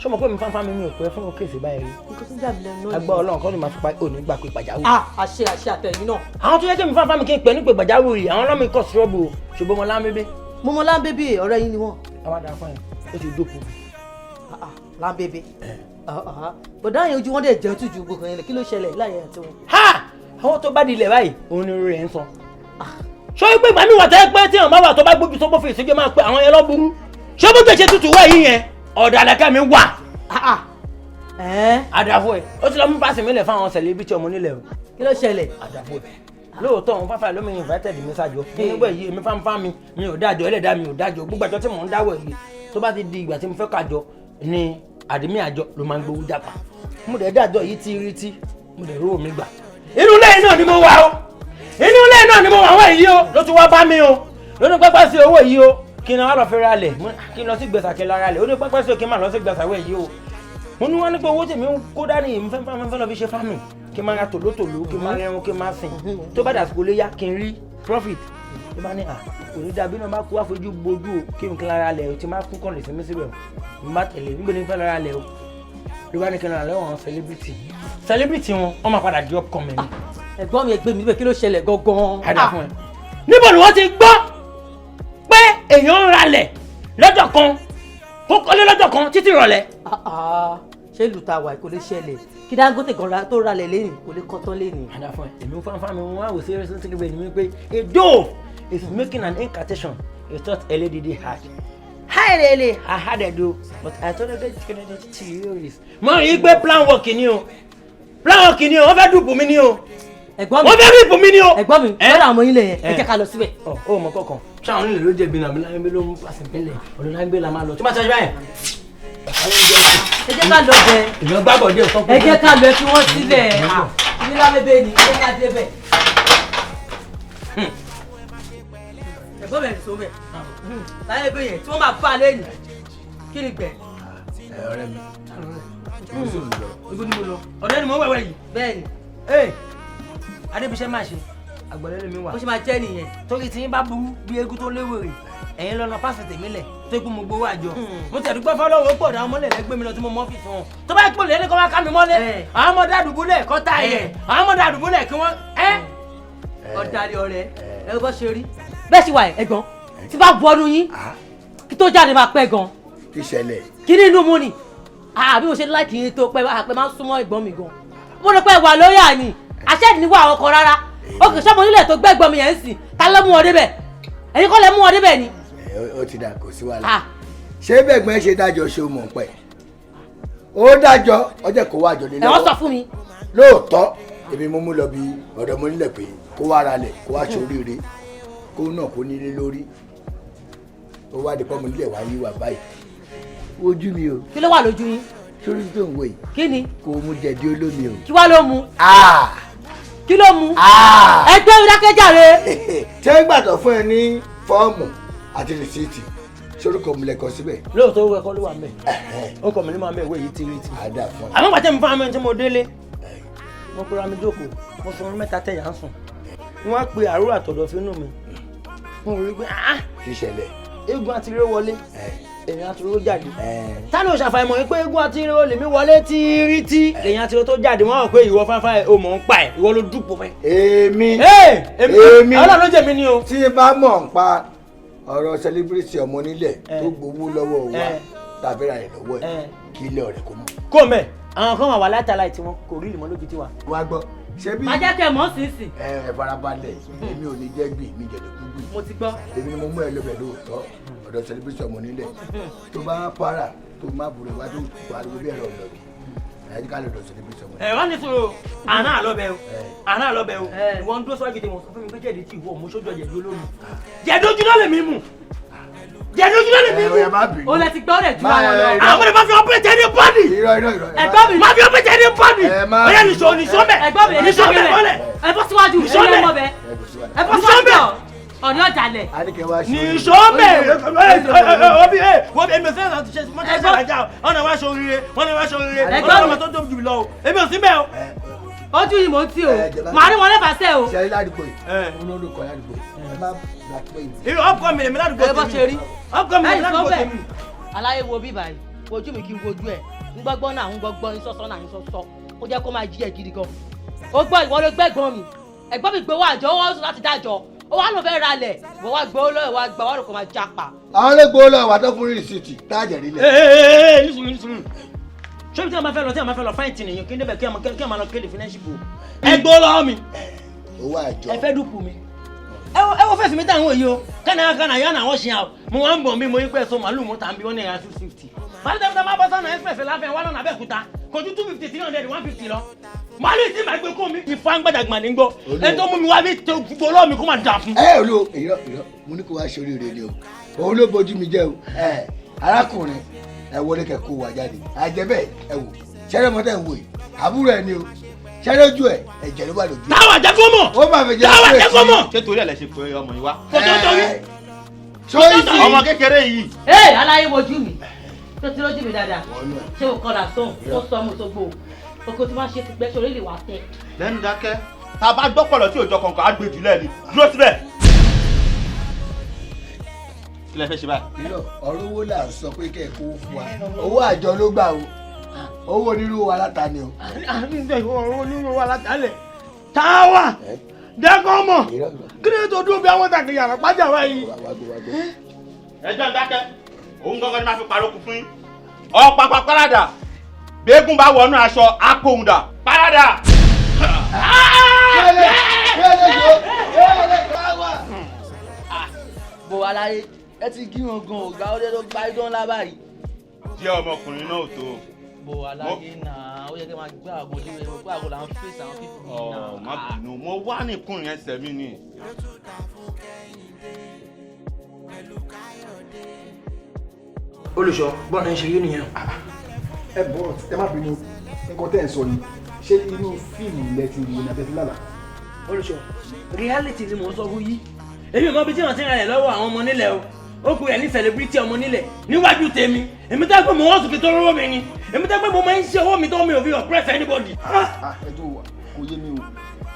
ṣé o mọ̀ pé mi fáńfáń mi mi ò pẹ́ fún kéèsì báyìí rí? Nǹkan tó ń dàbí lẹ́nu náà. Agbá Ọlọ́run kọ́ ló máa fi pa òní gbà pé pàjáwìrì. Àṣẹ àṣẹ àtẹ̀yìn náà. Àwọn tó yẹ kí mi fáńfáń mi kí n pè ní pé pàjáwìrì, àwọn ọlọ́mi kọ̀ sọ́ọ̀bù o, ṣùgbọ́n mo láńbébé. Mo mọ láńbébé, ọ̀rẹ́ yín ni wọ́n. Àwọn àdá fún ẹ, ó ti dókun. Láńbébé. Bọ̀dá yẹn ojú wọn dẹ̀ jẹ́ tújú gbogbo yẹn, kí ló ṣẹlẹ̀ láyé àti wọn? Ha! Àwọn tó bá di ilẹ̀ báyìí, òun ni rẹ̀ ń sọ. Ṣé pé ìgbà mi wà tẹ́ pé tí àwọn bá wà tó bá gbójú sọ́gbó fi ìṣẹ́jọ́ máa pé àwọn yẹn lọ burú? Ṣé bó tẹ̀ ṣe tutù wá yìí yẹn? Ọ̀dàlẹ̀kẹ́ mi wà. Àdàfo ẹ̀, ó ti lọ mú pàṣẹ mi lẹ̀ fáwọn celebrity ọmọ nílẹ̀ o. Kí ló ṣẹlẹ̀? Àdàfo ẹ̀. Lóòótọ́ òun fáfá lómi invited mi ṣáájú. Nígbà yìí èmi fáńfá mi, mi ò dájọ́, ẹlẹ́dàá mi ò dájọ́. Gbogbo àjọ tí mò ń dáwọ̀ yìí tó bá ti di ìgbà tí mo fẹ́ kájọ ni àdìmí àjọ ló máa ń gbowó jápa. Mo dẹ̀ dájọ́ yìí ti rí tí mo dẹ̀ rówó mi gbà. Inú ilé náà ni mo wà o. Inú ilé náà ni mo wà wọ́n yìí o. Ló tún wá bá mi o. Lóní pẹ́pẹ́ sí owó yìí o. Kí n wá lọ fi ra lẹ̀, kí n lọ sí gbèsà kí n lọ ra lẹ̀. Ó ní pẹ́pẹ́ sí o kí n má lọ sí gbèsà wẹ̀ yìí o. Mo ní wọ́n ní pé owó tèmi ń kó dání yìí, fẹ́ lọ fi ṣe fámì. Kí n máa ra tòlótòló, kí n máa rẹrun, kí n máa sìn. Tó bá dàsìkò lé yá, kí n rí profit. Tó bá ní à, kò ní dàbí náà bá kú àfojú bojú o, kí n kí n ra lẹ̀ o, tí n bá kú kàn lè sinmi síbẹ̀ o. Mo bá tẹ̀lé, níbo ni n fẹ́ lọ ra lẹ̀ o. Ló bá ní kí n ra lẹ̀ wọ̀n celebrity. Celebrity wọn, wọ́n máa padà di upcoming ni. Ẹ̀gbọ́n mi, ẹgbẹ́ mi níbẹ̀, kí ló ṣẹlẹ̀ gangan? Àdá fún ẹ. Níbo ni wọ́n ti gbọ́ pé èèyàn ń ralẹ̀ lọ́jọ́ kan, kó kọ́lé lọ́jọ́ kan títí ìrọ̀lẹ́? Ṣé ìlú ta wà kò lè ṣẹlẹ̀? Kí Dangote gan tó ralẹ̀ lẹ́yìn kò lè kọ́ tán lẹ́yìn. Àdá fún ẹ, èmi fáńfáń mi wọ́n á wò sí eré sílẹ̀ ní wípé a dove is making an incantation a thought LADD had. Hi Lele, I had a do, but I thought I did theories. Mo rí i pé plan work ni o, plan work ni o, wọ́n fẹ́ dùbò mi ni o. Ẹ̀gbọ́n mi, wọ́n fẹ́ rí ibùn mi ni o. Ẹ̀gbọ́n mi, lọ́dọ̀ àwọn ilé yẹn, ẹ jẹ́ ká lọ síbẹ̀. Ọ ò mọ kọ̀ọ̀kan. Ṣé àwọn onílé ló jẹ̀bi náà? Láyé ló ń pàṣẹ pínlẹ̀, ọ̀dọ̀ láyé la máa lọ. Tí wọ́n ti ṣe báyìí. Ẹ jẹ́ ká lọ bẹ̀. Ìyẹn gbàgbọ́ díẹ̀ sọ́kùn. Ẹ jẹ́ ká lọ, ẹ fi wọ́n sílẹ̀. Ní lábẹ́bẹ́ ni, ẹ jẹ́ ká débẹ̀. Ẹ̀gbọ́n mi, ẹ̀ sọ bẹ̀. Láyé bẹ́ẹ̀ yẹn tí wọ́n máa bá a lẹ́yìn. Kí ni gbẹ̀? Ẹ ọ̀rẹ́ mi. Ibo ni mo lọ? Ọ̀dọ́ ni mo wẹ̀wẹ̀ yìí. Bẹ́ẹ̀ni. Adébíṣẹ́ máa ṣe àgbọ̀lẹ́ lómi wà. Bó ṣe máa jẹ́ nìyẹn. Torí tí yín bá burú bí eégún tó léwèrè, ẹ̀yin lọ́nà pàṣẹ tèmi lẹ̀ tó kú mo gbowó àjọ. Mo tẹ̀ dúpẹ́ fọlọ́wọ́ pọ̀ dáwọn mọ́lẹ̀ lẹ́gbẹ́ mi lọ tí mo mọ́ ọ́fíìsì wọn. Tó bá pò lẹ́ni kọ́ wá ká mi mọ́lẹ̀, àwọn ọmọdé àdùbúlẹ̀ kọ́ tá ẹ̀yẹ, àwọn ọmọdé àdùbúlẹ̀ kí wọ́n ẹ́. Ọ̀dàlẹ̀ ọ̀rẹ́, ẹ bọ́ ṣe rí. Bẹ́ẹ̀ ṣe wà ẹ̀ ẹ̀gbọ́n, Tí bá wọnú yín, kí tó jáde máa pẹ́ gan. Kí ṣẹlẹ̀? Kí ní inú mu ni? Àbí mo ṣe láìkì yín tó pẹ́ pẹ́ máa ń súnmọ́ ẹ̀gbọ́n mi gan. Mo rò pé wà lóyà ni. Àṣẹ ní wà ọkọ rárá. Ó kì í sọ́mọ nílẹ̀ tó gbẹ́gbọ́n mi yẹn ń sìn. Ta ló mú wọn débẹ̀? Ẹ̀yin kọ́ lẹ mú wọn débẹ̀ ni. Ó ti dà, kò sí wàhálà. Ṣé bẹ́ẹ̀gbọ́n ṣe dájọ́ ṣe mọ̀ pẹ́? Ó dájọ́ ọjọ́ kó wá jọ lé lọ́wọ́. Ẹ wọ́n sọ fún mi. Lóòótọ́ èmi mo mú lọ bí ọ̀dọ̀ mo nílẹ̀ pé kó wá ra lẹ̀, kó wá ṣoríire, kó náà kó nílé lórí. Ó wá di pọ́ mo nílẹ̀ wá yí wà báyìí. Ojú mi o. Kí ló wà lójú yín? Sórí tó ń wò yìí. Kí ni? Kò mú jẹ̀dí olómi o. Kí wá ló mu? Kí ló mu? Ẹgbẹ́ mi dákẹ́jàre. Ṣé ń gbàdọ̀ fún ẹ ní fọ́ọ̀mù àti rìsíìtì sorúkọ mi lẹkọ síbẹ̀? Lóòótọ́ owó ẹ̀kọ́ ló wà mẹ́. Ó kọ̀ mí ní máa mẹ́ ìwé yìí ti rí ti. Àmọ́ pàtẹ́ mi fún àmọ́ tí mo délé, mo pera mi jókòó, mo sọ orun mẹ́ta tẹ̀yà ń sùn. Wọ́n á pe àrùn àtọ̀dọ̀ fínú mi. Mo rí pé ah! Kí ṣẹlẹ̀? Eégún àti eré wọlé, èmi àti eré jáde. Tani ò ṣàfàìmọ̀ yín pé eégún àti eré lèmi wọlé tí rí tí lèyìn àti eré tó jáde, wọ́n rò pé ìwọ fáfá ẹ̀ o mọ̀ ń pa ẹ̀, ìwọ ló dúpọ̀ fẹ́. Èmi èmi Ọlọ́run ló jẹ́ mi ni o. Tí n bá mọ̀ ń pa ọ̀rọ̀ celebrity ọmọ onílẹ̀ tó gbowó lọ́wọ́ wa tàbí ra ẹ̀ lọ́wọ́ ẹ̀, kí ilé ọ̀rẹ́ kò mọ̀. Kó mẹ́, àwọn kan wà látàlá tí wọn kò rí ìmọ̀ lójú tiwa. Wá gbọ́, ṣé bí. Má jẹ́ kẹ́ mọ́ sínsìn. Ẹ farabalẹ̀, èmi ò ní jẹ́ gbìn, mi jẹ̀dẹ̀ kú gbìn. Mo ti gbọ́. Èmi ni mo mú ẹ lọ́bẹ̀ lóòótọ́ ọ̀dọ̀ celebrity ọmọ onílẹ̀ tó bá para tó má burú wá tó pariwo bí ẹ̀rọ ọ̀lọ́bì ẹ̀yájú ká lè dọ̀ celebrity ọmọ onílẹ̀. Ẹ wá ní sọ̀rọ̀ àná àlọ́bẹ̀ o, àná àlọ́bẹ̀ o, ìwọ ń dúró síwájú tèmi sọ fún mi pé jẹ̀dí tí ìwọ òun sójú ọ̀jẹ̀dí olómi. Jẹ̀dí ojú náà lèmi mú. Jẹ̀dí ojú náà lèmi mú. O lẹ ti gbọ́ rẹ̀ ju àwọn lọ. Àwọn ọmọdé máa fi ọpẹ́tẹ̀ ní bọ́ọ̀dì. Irọ́ irọ́ irọ́. Ẹ̀gbọ́n mi. Máa fi ọpẹ́tẹ̀ ní bọ́ọ̀dì. Ọyá nìṣó nìṣó mẹ́. Ẹ̀gbọ́n mi nìṣó mẹ́ mọ́lẹ̀. Ẹ bọ́ síwájú ẹ mọ́ bẹ. Ẹ bọ́ síwájú ọ̀ní ọ̀jàlẹ̀. Nìṣó mẹ́. Obi ẹ wọ́n èmi ò sí ẹ̀sán ṣe mọ́tò ṣàlàjà ọ̀nà wa ṣe oríire wọ́n wá ṣe oríire ọ̀nà wa tó tóbi jù lọ o èmi ò sí bẹ́ẹ̀ o. Ojú yìí mò ń tì o, màá rí wọn lẹ́fàá sẹ́ o. Ṣe ládùúgbò yìí, olórúkọ ládùúgbò yìí, ẹ má blackmail. Irú ọkọ mi lèmi ládùúgbò tèmi. Ọkọ mi lèmi ládùúgbò tèmi. Aláyé wo bíbá yìí, wojú mi kí n wojú ẹ̀, ń gbọ́gbọ́n náà ń gbọ́gbọ́n ń sọ́sọ́ náà ń sọ́sọ́, ó jẹ́ kó máa jí ẹ gidi gan. Ó gbọ́ ìwọ ló gbẹ́gbọ́n mi, ẹ̀gbọ́n mi gbowó àjọ, ó wá sùn láti dájọ́, ó wá ló fẹ́ ralẹ̀, ìwọ wá gbowó lọ́wọ́ wá gbà wá rò kó máa japa. Àwọn ló gbowó lọ́wọ́ wa tó fún rìsíìtì táàjẹ̀ rí lẹ̀. Ee nísìnyí nísìnyí. Ṣé ibi tí a máa fẹ́ lọ tí a máa fẹ́ lọ fáìtì nìyẹn kí n débẹ̀ kí a máa lọ kéde fúnẹ́ṣìpù. Ẹ gbowó lọ́wọ́ mi. Owó àjọ. Ẹ fẹ́ dúpù mi. Ẹ wo fèsì mi táwọn òye o. Kánà kánà yánà àwọn ṣe àwọn. Mo wá ń bọ̀ bí mo yí pé ẹ̀sọ́ màálù mo tà ń bí wọ́n ní ẹ̀yà 250. Màálù tẹ́lẹ̀ máa bọ́ sọ́nà express láfẹ́ wá lọ́nà Abẹ́òkúta. Kò ju 250 300 150 lọ. Màálù tí màá gbé kó mi. Ìfá ń gbàdàgbà ní gbọ́. Ẹ tó mú mi wá bí gbogbo lọ́ọ̀ mi kó máa dà fún. Ẹ olú irọ́ irọ́ mo ní kó wá ṣe oríire ni o. Òun ló bójú mi jẹ́ o. Ẹ arákùnrin ẹ wọlé kẹ kó wa jáde. Àjẹ bẹ́ẹ̀ ẹ wò ṣẹ́rẹ́ mọ́tẹ́ ń wò yìí àbúrò ẹ ni o ṣẹ́rẹ́ ojú ẹ ẹ̀jẹ̀ ló wà lójú. Táwa jẹ́ kó mọ̀. Ó máa fi jẹ́ Táwa jẹ́ kó mọ̀. Ṣé torí ẹ̀ lẹ ṣe pé ọmọ yìí wá? Kò tó torí. Ṣóyìí ọmọ kékeré yìí. Ee aláyé wojú mi tó ti lójú mi dáadáa ṣé o kọlà sóhun ó sọ ọmọ Òṣogbo oko tí wọ́n ṣe ti gbẹ́ sórí lè wà tẹ́. Lẹ́nu dákẹ́ tá a bá gbọ́ pọ̀lọ̀ tí òjọ kankan á gbé jùlẹ̀ ni dúró síbẹ̀. Kí lẹ fẹ́ ṣe báyìí? Irọ́ ọ̀rọ̀ owó là ń sọ pé kẹ́ ẹ kó fún wa owó àjọ ló gbà o owó onírúurú wa láta ni o. Ọ̀rọ̀ onírúurú wa láta lẹ̀ táwa dẹ́kọ̀ mọ̀ kí ni tó dúró bí àwọn tàkì yàrá pàjá báyìí. Ẹjọ́ ń dákẹ́ òun gangan ni máa fi parọ́ kú fún yín ọ̀pàpà parada gbẹ́gun bá wọnú aṣọ akóhùndà parada. Bò aláyé ẹ ti gí wọn gan ọ̀gá ó dé tó gba idán ńlá báyìí. Díẹ̀ ọmọkùnrin náà ò tó. Bò aláyé náà ó yẹ kí n máa gbé àgọ́ dé wẹ́wẹ́ pé àgọ́ là ń fèsì àwọn fífi yìí náà. Ọ̀ má bínú mo wá nìkún yẹn sẹ́mi ni. Olùṣọ́ bọ́ọ̀lù ń ṣe yé nìyẹn. Ẹ bọ́ ẹ má bínú nǹkan tẹ́ ẹ̀ ń sọ yìí ṣé inú fíìmù ilẹ̀ ti wò ní abẹ́tí lálàá. Olùṣọ́ reality ni mò ń sọ fún yìí èmi ò mọ ibi tí wọ́n ti ń ralẹ̀ lọ́wọ́ àwọn ọmọ nílẹ̀ o ó kú ẹ̀ ní celebrity ọmọ nílẹ̀ níwájú tèmi èmi tẹ́ pé mo wọ́n sùn kí tó rówó mi ni èmi tẹ́ pé mo máa ń ṣe owó mi tó mi ò fi oppress anybody. Ẹ tó kò yé mi o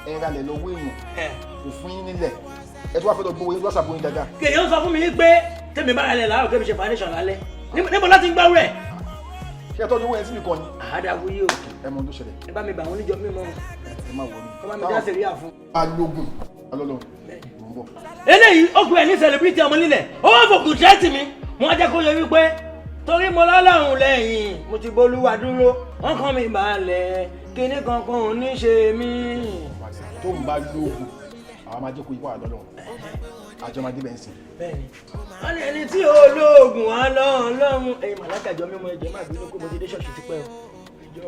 ẹ ralẹ̀ lọ́wọ́ èèyàn kò fún yín nílẹ̀ ẹ tó wá fẹ́ lọ gbowó yín tó wá sàbò yín dáadáa. Kèèyàn sọ fún mi pé tèmi bá ralẹ̀ láàárọ̀ kébì ṣe foundation lálẹ́ níbo láti ń gbáwó ẹ̀. Ṣé ẹ tọ́jú owó yẹn síbi kan ni. Àádáwó yìí o. Ẹ mọ ohun tó ṣẹlẹ̀. Ẹ bá mi bà wọ́n níjọ mímọ́. Ẹ má wọlé. Kọ́ bá mi dá sẹ̀ríà fún. Alógún alọ́lọ́ ń bọ̀. Eléyìí ó pè é ní celebrity ọmọ nílẹ̀, ó wá fòkùn tẹ́tì mi. Wọ́n jẹ́ kó yẹ wípé torí mo lọ́lọ́run lẹ́yìn, mo ti bolúwa dúró, wọ́n kàn mí balẹ̀, kíní kankan ò ní ṣe mí. Tó ń bá lóògùn, àwọn máa jẹ́ kó yípa àlọ́ àjọ máa débẹ̀ ń sìn. Bẹ́ẹ̀ni, wọ́n ní ẹni tí olóògùn á lọ́run lọ́run. Ẹ̀yin màláìka jọ mímọ́, ẹ̀jẹ̀ má bínú pé mo ti dé ṣọ́ọ̀ṣì tipẹ́ o. Ẹjọ́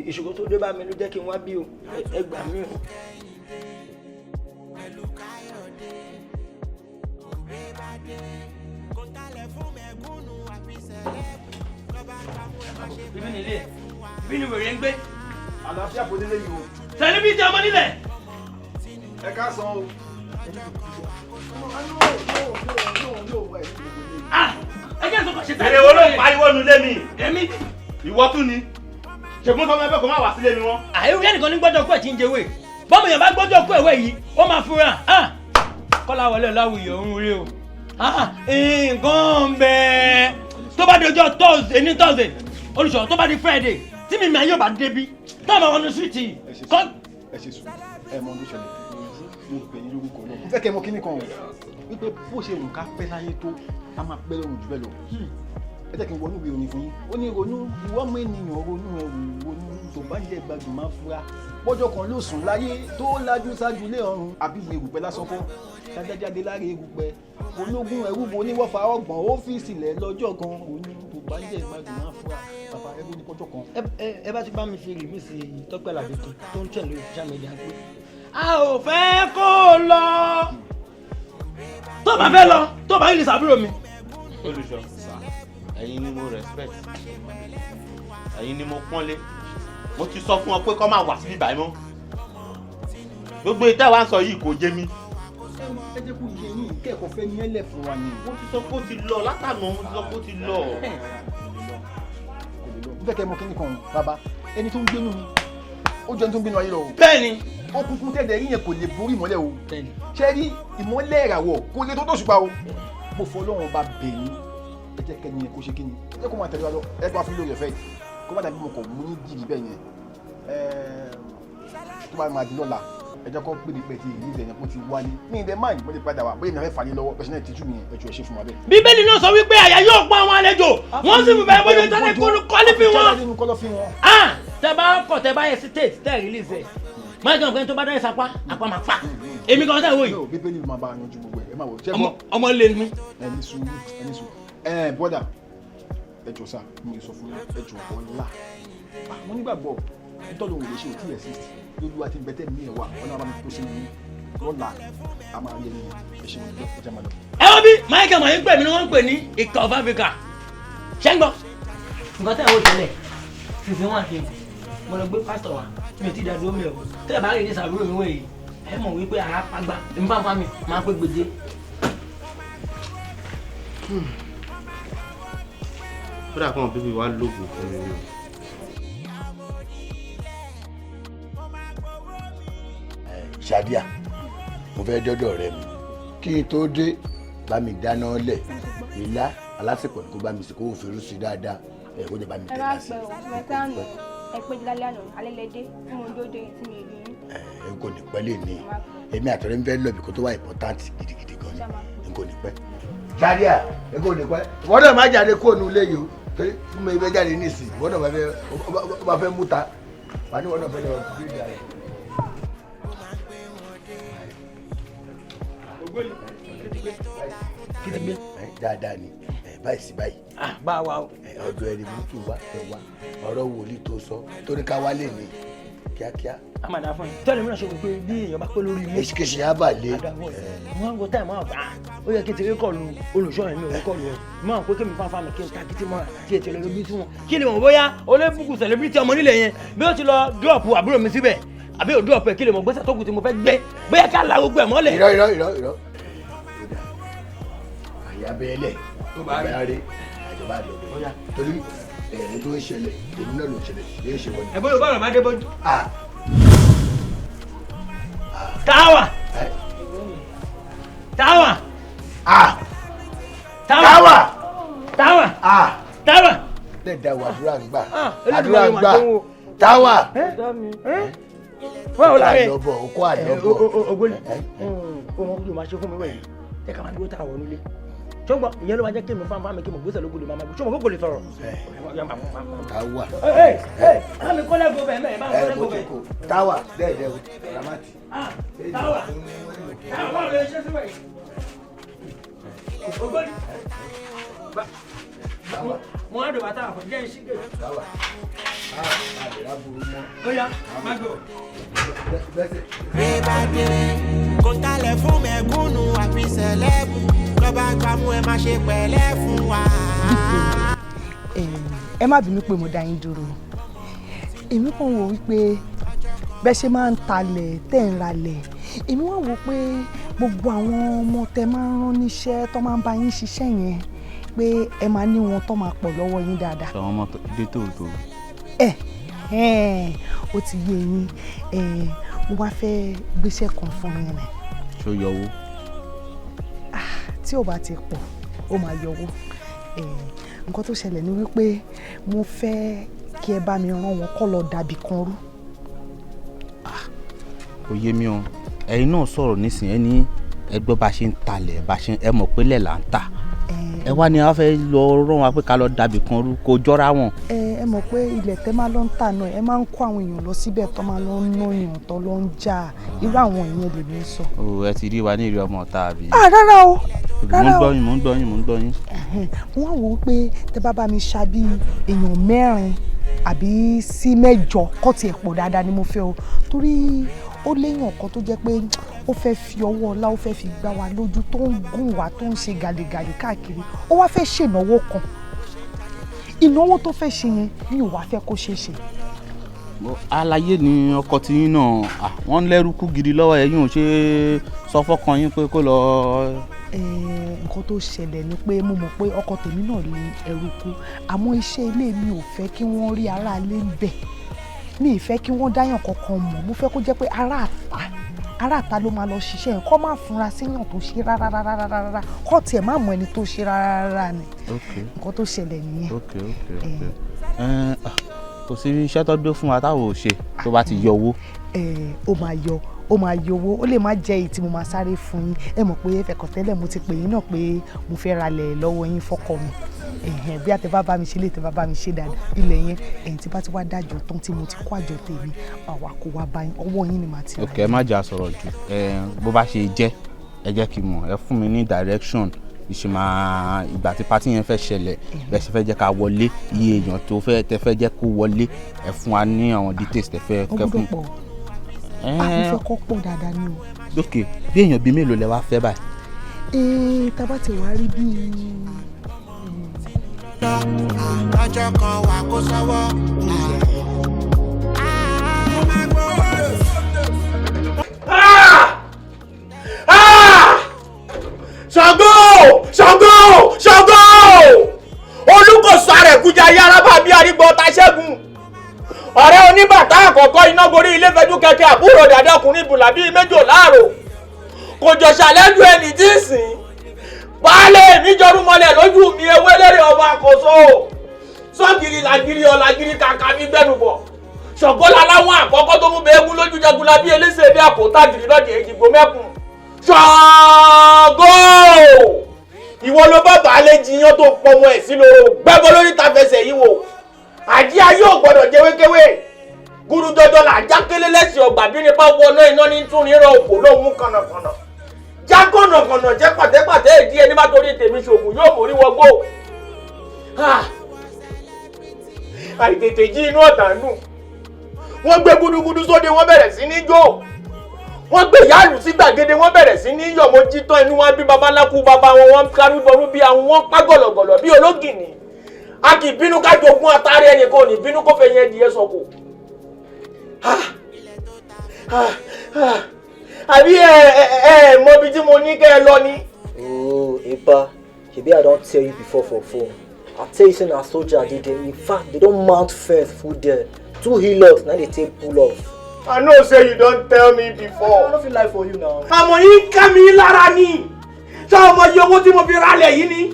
ìṣòro tó dé bá mi ló jẹ́ kí n wá bí o, ẹ gbà mí o. Pẹ̀lú Káyọ̀dé òwe bá dé, kò talẹ̀ fún mẹ̀kúnnù àfi sẹ̀lẹ́bù lọ́ba pamọ́ ẹ má ṣe. Ibi nílé, ibi ni wèrè ń gbé. Àlàáfíà kò délé yìí o. Celebrity ọmọ nílẹ̀. Ẹ ká san o. Ẹ jẹ́ sọ́kọ̀ ṣe. Èrè wo ló ń pariwo nu lé mi? Èmi. Ìwọ tún ni. Ṣègùn sọmọ ẹgbẹ́ kò má wá sílé mi wọ́n. Àìwé ẹnìkan ní gbọ́dọ̀ kú ẹ̀ tí ń jẹwé. Bọ́mọ yẹn bá gbọ́dọ̀ kú ẹ̀wẹ̀ yìí, ó máa fura. Kọ́lá wọlé Ọláwuyì òun rí o. Nǹkan bẹ́ẹ̀. Tó bá di ọjọ́ Thursday ní Thursday, olùṣọ́ tó bá di Friday, tí mi máa yóò bá débi, táwọn ọmọ ọdún síìtì. Ẹ ṣe sùn, ẹ mọ ohun tó ṣẹlẹ̀, mo bẹ̀ yín lórúkọ náà. Mo fẹ́ kẹ́ mọ kíní kan o, wípé bó ṣe wù ká pẹ́ láyé tó, a máa pẹ́ lọ́run jù bẹ́ẹ̀ lọ. Ẹ jẹ́ kí n wọnú ìwé orin fún yín. Ó ní ronú, ìwọ ọmọ ènìyàn ronú, ẹrù ronú, tó bá ń jẹ́ gbajù máa fura. Bọ́jọ́ kan ló sùn láyé tó lajú ṣáájú lé ọ̀run, àbí ìwé erùpẹ̀ lásán kọ́ jájájáde láre erùpẹ̀. Ológun ẹrú bo oníwọ́fà ọgbọ̀n ọ́fíìsì lẹ̀ lọ́jọ́ kan, ronú tó bá ń jẹ́ gbajù máa fura. Bàbá ẹrú ní kọjọ́ kan. Ẹ bá ti bá mi fi rìmíìsì Tọ́pẹ́ Àlàbí kan tó ń tẹ̀ lórí social media pé a ò fẹ́ kó o lọ. Tó bá fẹ́ lọ, tó bá yìí sàbúrò mi. Olùṣọ́, ẹ̀yin ni mo respect, ẹ̀yin ni mo pọ́nlé. Mo ti sọ fún ọ pé kó má wá síbí báyìí mọ́. Gbogbo ìtẹ́ wa ń sọ yìí kò yé mi. Ẹ jẹ́ kó yé yín, kẹ́kọ̀ọ́ fẹ́ ní ẹlẹ̀ fún wa ni. Mo ti sọ pé ó ti lọ látànà, mo ti sọ pé ó ti lọ. Mo fẹ́ kẹ́ mọ kíní kan bàbá, ẹni tó ń gbénú mi, ó jẹ́ ẹni tó ń gbénú ayé lọ. Bẹ́ẹ̀ni. Òkùnkùn tẹ̀lé rí yẹn kò lè borí ìmọ́lẹ̀ o. Ṣé rí ìmọ́lẹ̀ ìràwọ̀ kò lè tó tó ṣùpá o. Mo fọ Ọlọ́run bá bẹ̀ yín, ẹ jẹ́ kẹ́ni yẹn kó ṣe kíni, ẹ jẹ́ kó máa tẹ̀lé wa lọ, ẹ bá fún lórí ẹ̀fẹ́ yìí kó má dàbí mo kàn mú ní gìrì bẹ́ẹ̀ yẹn. Tó bá máa di lọ́la, ẹ jẹ́ kó pè ní pẹ̀tì ìlú ìdẹ̀yẹn kó ti wálé ní ìdẹ máa mo lè padà wá bóyá ìnáwó fà ní lọ́wọ́ bẹ́ẹ̀ ṣe náà tìjú mi yẹn, ẹ jọ̀ọ́ ẹ ṣe fún wa bẹ́ẹ̀. Bíbélì náà sọ wípé àyà yóò pa àwọn àlejò, wọ́n sì bẹ̀rẹ̀ bójú tẹ́lẹ̀ kọ́lífì wọn. Tẹ bá kọ̀, tẹ bá hesitate, tẹ release ẹ̀, máa gbọ́n pé tó bá dá ìsapá àpá máa pa èmi kan sẹ́wọ́ yìí. Bíbélì máa bá a yanjú gbogbo ẹ̀, ẹ máa wò. Ọmọ lè mi. Ẹni sùn, ẹni sùn, ẹ bọ́dà, ẹ jọ̀ọ́ sá, mo lè sọ fún yín, ẹ jọ̀ọ́ ọ̀la mo nígbàgbọ́ nítorí òun lè ṣe òtí exist lójú àti bẹ́tẹ̀ mi ẹ̀ wá ọ̀nà àbámi kó sínú yín lọ́la, a máa rí ẹni ẹ ṣe wọn ẹ jẹ́ máa lọ. Ẹ wọ́n bí Michael Mayin pè mí ni wọ́n ń pè ní Ìkà of Africa, ṣé ń gbọ́. Nǹkan tẹ́ ẹ̀ wò tẹ́lẹ̀ fífi wọn àti mo lọ gbé pásítọ̀ wa, mi ò tí ì dá dúró mi o. Tẹ́ ẹ bá rí ní sàbúrò mi wọ̀nyí, ẹ mọ̀ wípé ara pàgbà èmi bá fa mi máa pé gbèdé. Kódà kan bíbí wa lóògùn fún mi ni o. Ṣadíà, mo fẹ́ dọ́dọ̀ rẹ mi kí n tó dé, bá mi dáná lẹ̀, ilá alásìkò ní kó bá mi sì kó òfin sí dáadáa, ẹ kó jẹ bá mi Ẹ tẹ̀ má bá sí. pẹ́ o, mo fẹ́ àná ẹ pé lálẹ́ àná alẹ́ lẹ́dẹ́ tí mo ń dóde tí mi rí yín. Ẹ n kò ní pẹ́ lè ní, èmi àtọ̀rẹ́ ń fẹ́ lọ ibì kan tó wà important gidigidi gan ni, n kò ní pẹ́. Ṣadíà, n kò ní pẹ́, ìwọ náà má jáde kúrò ní ilé yìí o, torí fún mi ibẹ̀ jáde nísìnyí, ìwọ náà bá fẹ́ mú ta wà ní ìwọ náà fẹ́ lọ bí ìdá rẹ̀. Dáadáa ni báyìí sí báyìí. Bá a wà o. Ọ̀dọ̀ ẹni burúkú wa ẹ wá ọ̀rọ̀ wòlíì tó sọ torí ká wálé ní kíákíá. A máa dá fún yín tẹ́lẹ̀ mìíràn ṣe wò pé bí èèyàn bá pẹ́ lórí mi. Èsìkèsì á bà lé. Wọ́n á gbọ́ táìmù àwọn àgbà ó yẹ kí n ti rí kọlu olùṣọ́ yẹn, mi ò rí kọlu ẹ̀ mọ́ àwọn pé kí mi fáfá mi kí n ta kí tí mọ́ra kí ètò ìlú bí tí wọn kí ni mọ̀ bóyá olébùkún celebrity ọmọ nílẹ̀ yẹn bí ó ti lọ dúrọ̀pù àbúrò mi síbẹ̀ àbí ò dúrọ̀pù ẹ̀, kí lè mọ̀ gbèsè tó kù tí mo fẹ́ gbé bóyá ká la gbogbo ẹ̀ mọ́lẹ̀. Irọ́ irọ́ irọ́ irọ́, àyà bẹ́ẹ̀lẹ̀ tó bá rí àjọba àdọ̀dọ̀ torí ẹ̀rín tó ń ṣẹlẹ̀ èmi náà ló ń ṣẹlẹ̀ yéé ṣe wọ́n. Ẹ bóyá o bá rọ̀ máa dé bójú. Táwà, táwà, táwà, táwà, táwà. Lè da wà àdúrà ń gbà, àdúrà ń gbà, táwà. Wọ́n ò láre. Àlọ́bọ̀ okó àlọ́bọ̀. Ògbóni ọmọ kúlò máa ṣe fún mi wẹ̀ yìí jẹ́ ká máa dúró tààrà wọnú ilé. Ṣùgbọ́n ìyẹn ló máa jẹ́ kí èmi fáwọn mi kí mo gbèsè lógun lè máa gbé ṣùgbọ́n kò lè sọ̀rọ̀. Táwa. Ẹ ẹ bá mi kọ́lẹ́ go bẹ̀ mẹ́ bá mi kọ́lẹ́ go bẹ̀. Táwa dẹ́ẹ̀dẹ́ o ramati. Táwa táwa báwo lè ṣe síbẹ̀ yìí. Ògbóni mo á dùn bàtà àfọ̀ jẹ́ ìṣígẹ̀. Táwa a lè ra burú mọ́. Ó yá má gbọ́. Rébàdé kò talẹ̀ fún mẹ̀kúnnù àfi sẹ̀lẹ́bù lọ́ba gbámú ẹ má ṣe pẹ̀lẹ́ fún wa. Ẹ má bínú pé mo dá yín dúró. Èmi kàn wò wípé bẹ́ẹ̀ ṣe máa ń talẹ̀ tẹ̀ ń ralẹ̀, èmi wá wò pé gbogbo àwọn ọmọ tẹ máa ń rán níṣẹ́ tó máa ń bá yín ṣiṣẹ́ yẹn pé ẹ máa ní wọn tó máa pọ̀ lọ́wọ́ yín dáadáa. Sọ wọn mọ dé tòótọ́. Ẹ ẹ ó ti yé yín. Ẹ mo wá fẹ́ gbéṣẹ́ kan fún yín ni. Ṣó yọwó? Tí ò bá ti pọ̀ ó máa yọwó. Nǹkan tó ṣẹlẹ̀ ni wípé mo fẹ́ kí ẹ bá mi rán wọn kó lọ dàbí kan rú. Kò yé mi o. Ẹ̀yin náà sọ̀rọ̀ nísìnyí, ẹ ní ẹgbẹ́ bá ṣe ń talẹ̀ bá ṣe ẹ mọ̀ pé lẹ̀ là ń tà. Ẹ wá ní a fẹ́ lọ rán wa pé ká lọ dàbí kan rú, kò jọra wọn. Ẹ mọ̀ pé ilẹ̀ tẹ́ máa lọ ń tà náà ẹ máa ń kó àwọn èèyàn lọ síbẹ̀ tó máa lọ ń náyàn tó lọ ń jà, irú àwọn ìyẹn lèmi ń sọ. O ẹ ti rí wa ní ìrí ọmọ ọ̀tá àbí. Rárá o, rárá o. Mò ń gbọ́ yín, mò ń gbọ́ yín, mò ń gbọ́ yín. Mo wá wò ó pé tẹ́ bá bá mi ṣa bí èèyàn 4 àbí sí 8 kọ́ tiẹ̀ pọ̀ dáadáa ni mo fẹ́ o, torí ó léèyàn kan tó jẹ́ pé ó fẹ́ fi ọwọ́ ọlá ó fẹ́ fi gbá wa lójú tó ń gùn wá tó ń ṣe gàlégàlé káàkiri. Ó wá fẹ́ ṣènáwó kan, ìnáwó tó fẹ́ ṣe yẹn mi ò wá fẹ́ kó ṣeé ṣe. Aláyé ni ọkọ tí yín náà wọ́n lẹ́rú kú gidi lọ́wọ́ ẹ̀yin ò ṣe sọ fọ́kàn yín pé kó lọ. Nǹkan tó ṣẹlẹ̀ ni pé mo mọ̀ pé ọkọ tèmi náà ní ẹrú kú, àmọ́ iṣẹ́ ilé mi ò fẹ́ kí wọ́n rí aráalé ń bẹ̀, mi ì fẹ́ kí wọ́n dáyàn kankan mọ̀. Mo fẹ́ kó jẹ́ pé aráàta ló máa lọ ṣiṣẹ́ yẹn, kó má fúnra síyàn tó ṣe rárá rárá rárá, kó tiẹ̀ má mọ ẹni tó ṣe rárá rárá ni. Nǹkan tó ṣẹlẹ̀ nìyẹn. Kò sí iṣẹ́ tó gbé fún wa táwọn ò ṣe tó bá ti yọ owó. Ó máa yọ, ó máa yọ owó, ó lè má jẹ́ èyí tí mo máa sáré fún yín. Ẹ mọ̀ pé fẹ̀kọ̀tẹ́lẹ̀ mo ti pè yín náà pé mo fẹ́ ralẹ̀ lọ́wọ́ yín fọ́kọ mi. Bí àtẹ bá bá mi ṣe lè tẹ bá bá mi ṣe dáadáa ilẹ̀ yẹn, ẹ̀yìn tí bá ti wá dájọ́ tán tí mo ti kó àjọ tèmi àwa kò wá bá yín, ọwọ́ yín ni màá ti rà. Ok, ẹ má jà sọ̀rọ̀ jù. Bó bá ṣe jẹ́ ẹ jẹ́ kí n mọ̀, ẹ fún mi ní direction ìṣe máa ìgbà tí pátí yẹn fẹ́ ṣẹlẹ̀, bẹ́ẹ̀ ṣe fẹ́ jẹ́ ká wọlé, iye èèyàn tó fẹ́ tẹ fẹ́ jẹ́ kó wọlé, ẹ fún wa ní àwọn details tẹ fẹ́ kẹ́ fún. Ó gbọ́dọ̀ pọ̀, àwọn fẹ́ kọ́ pọ̀ dáadáa ni o. Ok, bí èèyàn bíi mélòó lẹ wá fẹ́ báyìí? Tá a bá ti wá rí bíi ọjọ́ kan wà kó sọ́wọ́. Ṣàngó! Ṣàngó! Ṣàngó! Olúkòso Àrẹ̀kújẹ ayé arábà bí arígbọ́ ọ̀tá ṣẹ́gun. Ọ̀rẹ́ oníbàtà àkọ́kọ́ iná gorí ilé fẹjú kẹ̀kẹ́ àbúrò dàdá ọkùnrin bùlà bíi méjò láàrò. Kò jọ̀ṣà lẹ́nu ẹni tí ń sìn. Baálé mi jọrú mọ́lẹ̀ lójú mi ewé lérè ọba àkóso. Sọ́gìrì làgìrì ọ̀làgìrì kàkà mi gbẹ́nu bọ̀. Ṣọ̀gọ́lá láwọn àkọ́kọ́ tó mú bẹ́ẹ̀gún lójú jagunla bí eléṣe bí àkótá gìrì lọ́dẹ̀ èjìgbò mẹ́kùn. Ṣàngó! Ìwọ ló bá baálé jiyàn tó pọmọ ẹ̀ sí lóró gbẹ́bọ lórí ta fẹsẹ̀ yìí wò. Àjí ayé ò gbọ́dọ̀ jẹ́wékéwé. Gúrú jọjọ là jákélé lẹ́sìn ọgbà bí ní bá wọná iná ní tún rírọ òkò lóhun kànàkànà. Já kànàkànà jẹ́ pàtẹ́pàtẹ́ ìdí ẹni bá torí tèmi ṣògùn yóò mórí wọgbó. Àìtètè jí inú ọ̀tá nù. Wọ́n gbé gúdúgúdú sóde wọ́n bẹ̀rẹ̀ sí ní jó. Wọ́n gbé yáàlù sí gbàgede wọ́n bẹ̀rẹ̀ sí ní yọ̀. Mo jí tán inú wọn bí babaláku baba wọn, wọ́n kárúbọrú bí àwọn, wọ́n pa gọ̀lọ̀gọ̀lọ̀ bí ológìnní. A kì í bínú ká jogún atari ẹnìkan ò ní bínú kó fẹ́ yẹn díẹ̀ sọ̀kò. Àbí ẹ ẹ mọ ibi tí mo ní kẹ́ ẹ lọ ni. Oh, Epa, shebi I don tell you before for phone. I tell you say na soldier dey there. In fact, they don mount fence full there. 2 Hilux na dey take pull off. I know say you don tell me before. I no fit lie for you now. Àmọ́ yín ká mi lára ni. Ṣé ọmọ iye owó tí mo fi ralẹ̀ yìí ni?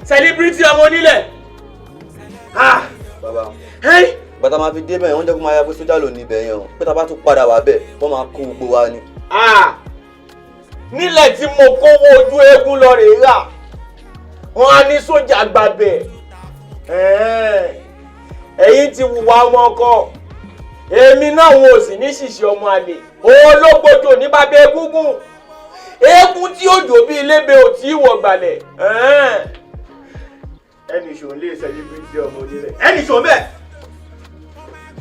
Celebrity ọmọ onílẹ̀. Bàbá. Bàtà máa fi dé bẹ́ẹ̀, wọ́n jẹ́ kó máa ya pé sójà ló ní ibẹ̀ yẹn o, pé tá a bá tún padà wá bẹ́ẹ̀, wọ́n máa kó gbogbo wa ni. Nílẹ̀ tí mo kówó ojú eégún lọ rèé rà, wọ́n á ní sójà gbàbẹ̀. Ẹ̀yin ti wùwà ọmọ ọkọ, èmi náà wọn ò sì ní ṣìṣe ọmọ àlè. Ológbòjò ní bàbá egúngún, eégún tí òjò bíi lébè ò tí ì wọ̀ gbalẹ̀. Ẹnì ṣòun lè celebrity ọmọ onílẹ̀, ẹnì ṣòun bẹ́ẹ̀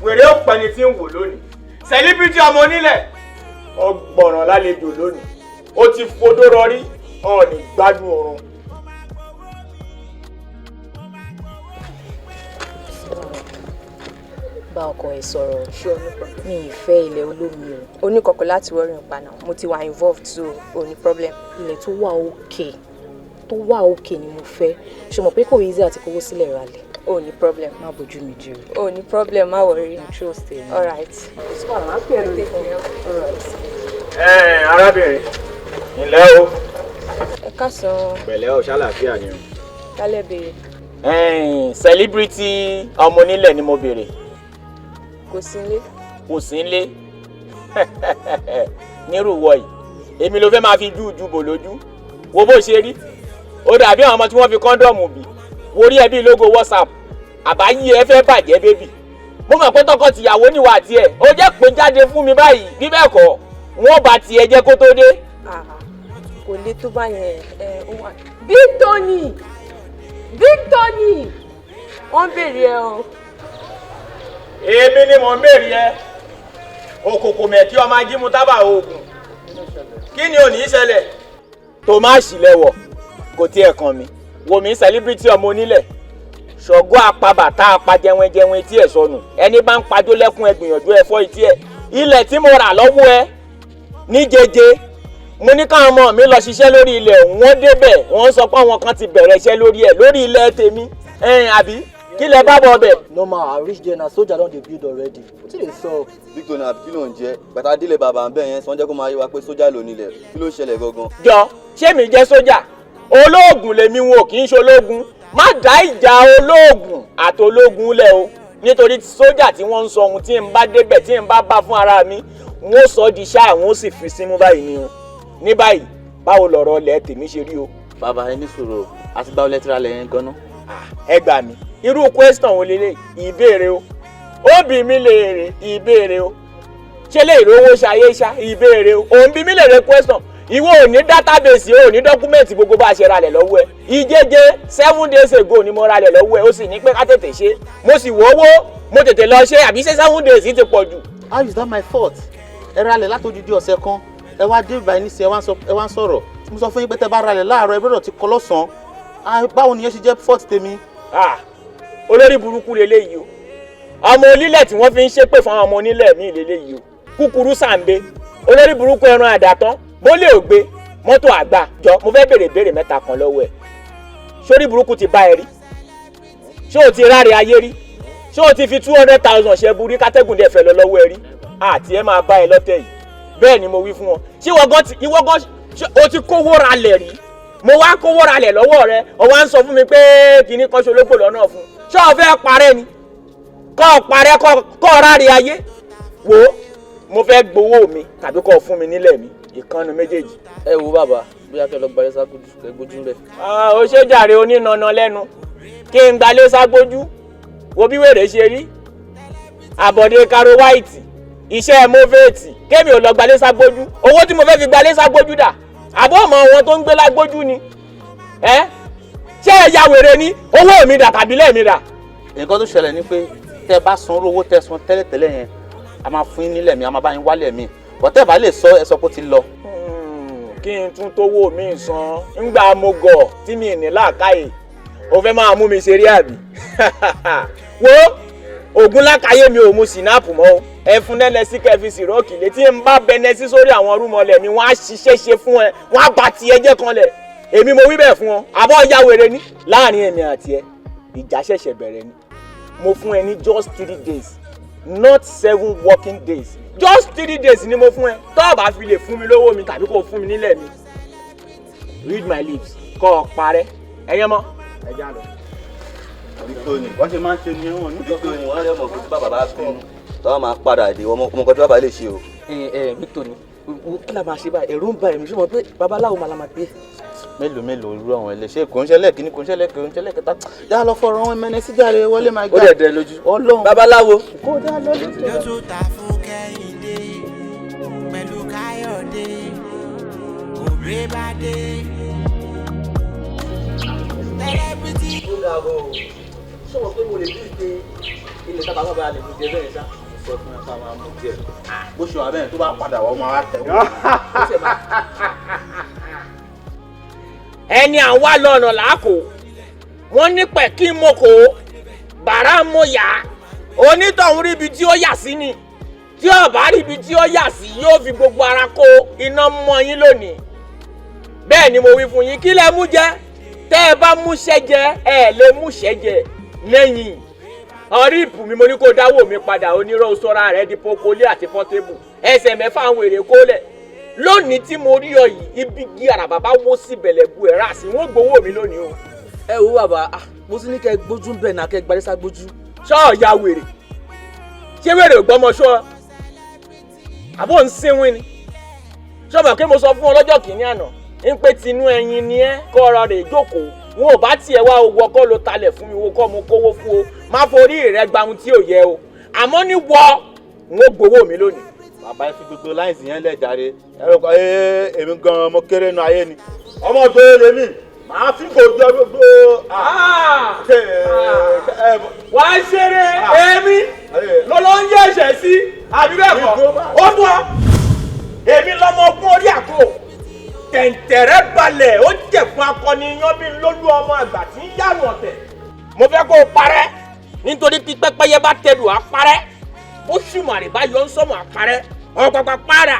wèrè ó pẹni tí ń wò lónìí. Celebrity ọmọ onílẹ̀ ọgbọ̀ràn lálejò lónìí, ó ti fodó rọrí, ọ̀ọ́nì gbádùn oorun. Bá ọkọ ẹ sọ̀rọ̀, mi ì fẹ́ ilẹ̀ olómi o. Oníkọ̀kọ̀ láti worry nípa náà, mo ti wà involved, so o ní problem. Ilẹ̀ tó wà òkè, tó wà òkè ni mo fẹ́. Ṣe mọ̀ pé kò easy àti kówó sílẹ̀ ralẹ̀. O ní problem. Má bójú mi jẹ́ o. O ní problem, má worry. I trust ẹ. All right. All right. Ẹ arábìnrin, ǹlẹ́ o. Ẹ káàsán. Pẹ̀lẹ́ o, ṣàlàáfíà ni o. Kálẹ̀ béèrè. Celebrity ọmọ onílẹ̀ ni mo béèrè. Kò sí nílé. Kò sí nílé. Nírú wọ yìí, èmi ló fẹ́ máa fi júùjú bò lójú. Wo bó ṣe rí, ó dàbí àwọn ọmọ tí wọ́n fi kọ́ńdọ̀mù bì. Wo rí ẹbí lógo WhatsApp, àbáyé ẹ fẹ́ bàjẹ́ bébì. Mo mọ̀ pé tọkọ-tìyàwó níwà tiẹ̀, ó jẹ́ pé jáde fún mi báyìí, bí bẹ́ẹ̀ kọ́, wọ́n bá tiẹ̀ jẹ́ kó tó dé. Kò le tó bá yẹn, ẹ ó wà. Big Tony! Big Tony! Wọ́n ń béèrè ẹ o. Èmi ni mò ń béèrè ẹ. Òkòkò mẹ̀kí ọmọ ajímú tábà oògùn. Kí ni ò ní ṣẹlẹ̀? Tòmáṣì lẹ́wọ̀, kò tiẹ̀ kàn mí. Wò mí, celebrity ọmọ onílẹ̀. Ṣọ̀gọ́ apabàtà apajẹwẹjẹwẹ tí ẹ̀ sọnù. Ẹni bá ń pajó lẹ́kún ẹ gbìyànjú ẹ fọ́ etí ẹ̀. Ilẹ̀ tí mo rà lọ́wọ́ ẹ ní jẹjẹ, mo ní káwọn ọmọ mi lọ ṣiṣẹ́ lórí ilẹ̀, wọ́n débẹ̀ wọ́n sọ pé àwọn kan ti bẹ̀rẹ̀ iṣẹ́ lórí ẹ̀ lórí ilẹ̀ tèmi. Ẹ̀yìn àbí kí lẹ bá bọ̀ bẹ̀. No ma, I reach there na soldier don dey build already. Wetin dey sup? Victor, àbí kí ló ń jẹ? Bàtà délé bàbá ń bẹ̀ yẹn, sọ jẹ́ kó máa yé wa pé sójà ló nílẹ̀. Kí ló ṣẹlẹ̀ gangan? Jọ, ṣé mi jẹ́ sójà? Olóògùn lèmi, wọn ò kì í ṣe ológun. Má dá ìjà olóògùn àtológun lẹ̀ o, nítorí sójà tí wọ́n ń sọ ohun tí n bá débẹ̀ tí n bá bá fún ara mi, wọ́n sọ di ṣáà, wọ́n sì fi símú báyìí ni o. Ní báyìí, báwo lọ̀rọ̀ ilẹ̀ tèmi ṣe rí o? Bàbá, ẹ ní sùúrù, àti báwo lẹ ti ra lẹ́yìn gan-an? Ẹ gbà mí, irú question wo lélẹ̀? Ìbéèrè o. Ó bí mi léèrè ìbéèrè o. Ṣé lè rówó ṣayé ṣá? Ìbéèrè o. Òun bí mi léèrè question. Ìwọ ò ní database, ò ní document gbogbo bá a ṣe ralẹ̀ lọ́wọ́ ẹ. Ìjẹ́jẹ́ 7 days ago ni mo ralẹ̀ lọ́wọ́ ẹ, ó sì ní pé ká tètè ṣe. Mo sì wò owó, mo tètè lọ ṣe, àbí ṣé 7 days ti pọ̀ jù? How is that my fault? Ẹ ralẹ̀ látòjúdi ọ̀sẹ̀ kan, ẹ wá dé báyìí nísìnyí, ẹ wá ń sọ̀rọ̀. Mo sọ fún yín pé tẹ bá ralẹ̀ láàárọ̀, ẹ gbọ́dọ̀ ti kọ lọ́sàn-án. Báwo ni yẹn ṣe jẹ́ fault tèmi? Olórí burúkú leléyìí o. Ọmọ onílẹ̀ tí wọ́n fi ń ṣépè fún àwọn ọmọ onílẹ̀ míì leléyìí o. Kúkúrú sàǹbé, olórí burúkú ẹran àdàtán, bólè ò gbé mọ́tò àgbà jọ. Mo fẹ́ béèrè béèrè mẹ́ta kan lọ́wọ́ ẹ̀. Sórí burúkú ti bá ẹ rí? Ṣé o ti ráre ayé rí? Ṣé o ti fi 200,000 ṣe burí kátẹ́gùn dẹ̀ fẹ́ lọ lọ́wọ́ ẹ rí? Àti ẹ máa bá ẹ lọ́tẹ̀ yìí, bẹ́ẹ̀ ni mo wí fún wọn. Ṣé ìwọ gan o ti kówó ralẹ̀ rí? Mo wá kówó ralẹ̀ lọ́wọ́ rẹ, o wá ń sọ fún mi pé kinní kan ṣe ológbò lọ́nà fún. Ṣé o fẹ́ parẹ́ ni? Kọ́ ọ parẹ́, kọ́ ọ ráre ayé. Wò ó, mo fẹ́ gbowó mi tàbí kọ́ ọ fún mi nílẹ̀ mi, ìkànnì méjèèjì. Ẹ wo bàbá, bóyá kẹ́ lọ gbalẹ̀ ságbójú, kẹ́ gbójú ń bẹ̀. Ó ṣe jàre, onínàna lẹ́nu. Kí n gbalẹ̀ ságbójú? Wo bí wèrè ṣe rí, àbọ̀dé caro white, iṣẹ́ mọ́fẹ́ẹ̀tì. Kémi ò lọ gbalẹ̀ ságbójú? Owó tí mo fẹ́ fi gbalẹ̀ ságbójú dà? Àbọ̀ ọmọ wọn tó ń gbé lágbójú ni ẹ. Ṣé ẹ ya wèrè ni? Owó mi dà tàbí lẹ́ẹ̀mi dà? Nǹkan tó ṣẹlẹ̀ ni pé tẹ bá san owó tẹ san tẹ́lẹ̀tẹ́lẹ̀ yẹn, a máa fún yín nílẹ̀ mi, a máa bá yín wálẹ̀ mi bọ́. Tẹ́ bá lè sọ, ẹ sọ pé ó ti lọ. Kí n tún tówó mi san ńgbà mo gọ̀ tí mi ní làákàyè, o fẹ́ máa mú mi ṣeré àbí? Wo ògùn lákàyè, mi ò mu sinapu mọ́ o. Ẹ fún nẹ́nẹ́sí kẹfì sírọ́ọ̀kì létí ń bá bẹnẹsí sórí àwọn rúmọlẹ̀ mi, wọ́n á ṣiṣẹ́ ṣe fún ẹ, wọ́n á bá tiẹ̀ jẹ́ kanlẹ̀. Èmi mo wí bẹ́ẹ̀ fún ọ. Àbọ̀ ya wèrè ni. Láàrin èmi àti ẹ, ìjà ṣẹ̀ṣẹ̀ bẹ̀rẹ̀ ni. Mo fún ẹ ní just 3 days, not 7 working days, just 3 days ni mo fún ẹ. Tó o bá fi lè fún mi lówó mi tàbí kó o fún mi nílẹ̀ mi, read my lips, kó o parẹ́. Ẹ̀yẹ́ mọ́, ẹ já lọ. Victor ni wọ́n ṣe máa ń ṣe ní wọn ní Victor ni wọ́n lè mọ̀ pé tí bàbá bá bínú tọ́wọ́ máa padà dé ọmọ kan tí bàbá lè ṣe o. Ẹ ẹ Victor ni kí la máa ṣe báyìí, ẹ̀rù ń bà èmi, ṣé mo pé babaláwo máa la máa gbé. Mélòó mélòó irú àwọn ẹlẹ́ṣẹ̀ kò ń ṣẹlẹ̀ kíní, kò ń ṣẹlẹ̀, kò ń ṣẹlẹ̀ kẹta, já lọ fọ̀rọ̀ wọn mẹ́nẹ́ sí jàre wọlé máa gbà. Ó dẹ̀ dẹ̀ lójú. Ọlọ́run. Babaláwo. Kó dá lójú. Ló tún ta fún Kẹ́hìndé pẹ̀lú Káyọ̀dé òbí bá dé. Ó ga o, ṣé wọn pé mo lè bí pé ilẹ̀ tábà bàbá lè mú jẹ bẹ́ẹ̀ ṣá. Sọ fún ẹ ká máa mú díẹ̀ bó ṣe wà bẹ́ẹ̀, tó bá padà wá ó máa wá tẹ̀ wọ́n. Ẹni à ń wá lọ́nà làákò wọ́n ní pẹ̀ kí mo kó bàrà mo yá onítọ̀hún ríbi tí ó yà sí ni, tí ó bá ríbi tí ó yà sí yóò fi gbogbo ara kó iná mọ́ yín lónìí. Bẹ́ẹ̀ ni mo wí fún yín, kí lẹ mú jẹ? Tẹ́ ẹ bá múṣẹ́ jẹ, ẹ lè múṣẹ́ jẹ lẹ́yìn ọrí ìpù mi. Mo ní kó dáwọ́ mi padà, onírọ́ sọ́ra rẹ̀ di pokoli àti pọ́tébù ẹsẹ̀ mẹ́fà àwọn èrè kólẹ̀ lónìí tí mo rí ọ yìí, ibi gí àràbà bá wó sí bẹ̀lẹ̀bù ẹ̀ rà sí wọ́n gbowó mi lónìí o. Ẹ wo bàbá, mo ti ní kẹ́ gbójú bẹ́ẹ̀ náà, kẹ́ gbarísá gbójú. Ṣọ́ọ̀ ya wèrè, ṣé wèrè ò gbọ́mọ ṣọ́ àbó ń sínwín ni? Ṣọ́ọ̀bà pé mo sọ fún ọ lọ́jọ́ kìíní àná ń pé tinú ẹyin ni ẹ kọ́ ọ̀rọ̀ rẹ̀ jókòó, wọn ò bá tiẹ̀ wá owó ọkọ́ ló talẹ̀ fún mi, wo kọ́ mo kówó fún o, má forí rẹ gba ohun tí ò yẹ o, àmọ́ ní wọ n ó gbowó mi lónìí. Bàbá, ẹ fi gbogbo láìsí yẹn lẹ̀ jàre, ẹ rò pé èmi gan-an mo kéré nu ayé ni, ọmọ tó lè mí màá fi kò jọ gbogbo. Wà á ṣeré èmi lọ́lọ́ ń yẹ ẹ̀ṣẹ̀ sí àbí bẹ́ẹ̀ kọ́, ó tún ọ èmi lọ́mọ ogún orí àkó tẹ̀ǹtẹ̀rẹ́ balẹ̀, ó jẹ̀ fún akọni yan bí lólú ọmọ àgbà tí ń yàrá ọ̀tẹ̀. Mo fẹ́ kó o parẹ́ nítorí pí pẹ́pẹ́yẹ bá tẹ̀lù á parẹ́, ó ṣùmàrè bá yọ ń sọ̀mọ̀ á parẹ́, ọ̀pàpà para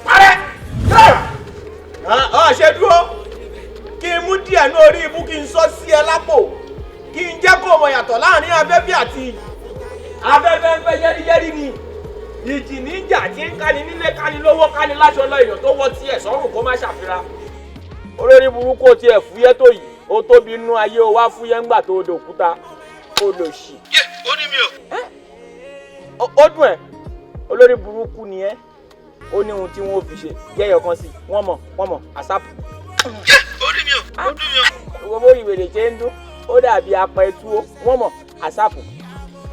parẹ́. Ọ̀ ṣe dúró kí n mú díẹ̀ ní orí ibú, kí n sọ sí ẹ lápò, kí n jẹ́ kó o mọ̀ yàtọ̀ láàrin afẹ́fẹ́ àti afẹ́fẹ́ ń fẹ́ yẹ́rìyẹ́rì ni ìjì níjà tí ń káni nílé, káni lówó, káni láṣọ lọ, èèyàn tó wọ tiẹ̀ sọ́rùn kó má ṣàfihàn. Olórí burúkú ó tiẹ̀ fúyẹ́ tó yìí, ó tóbi inú ayé, ó wá fúyẹ́ ńgbà tó dòkúta, ó lò sí. Yé, ó ní mi ò. Ó dùn ẹ́, olórí burúkú ni ẹ́, ó ní ohun tí wọ́n fi ṣe jẹ́yọ̀ kan sí wọ́n mọ̀ àsápù. Yé, ó ní mi ò, ó dùn mí o. Owó bóyá ìwèrè ṣe ń dún, ó dàbí apẹ túwó, wọ́n mọ̀ àsápù.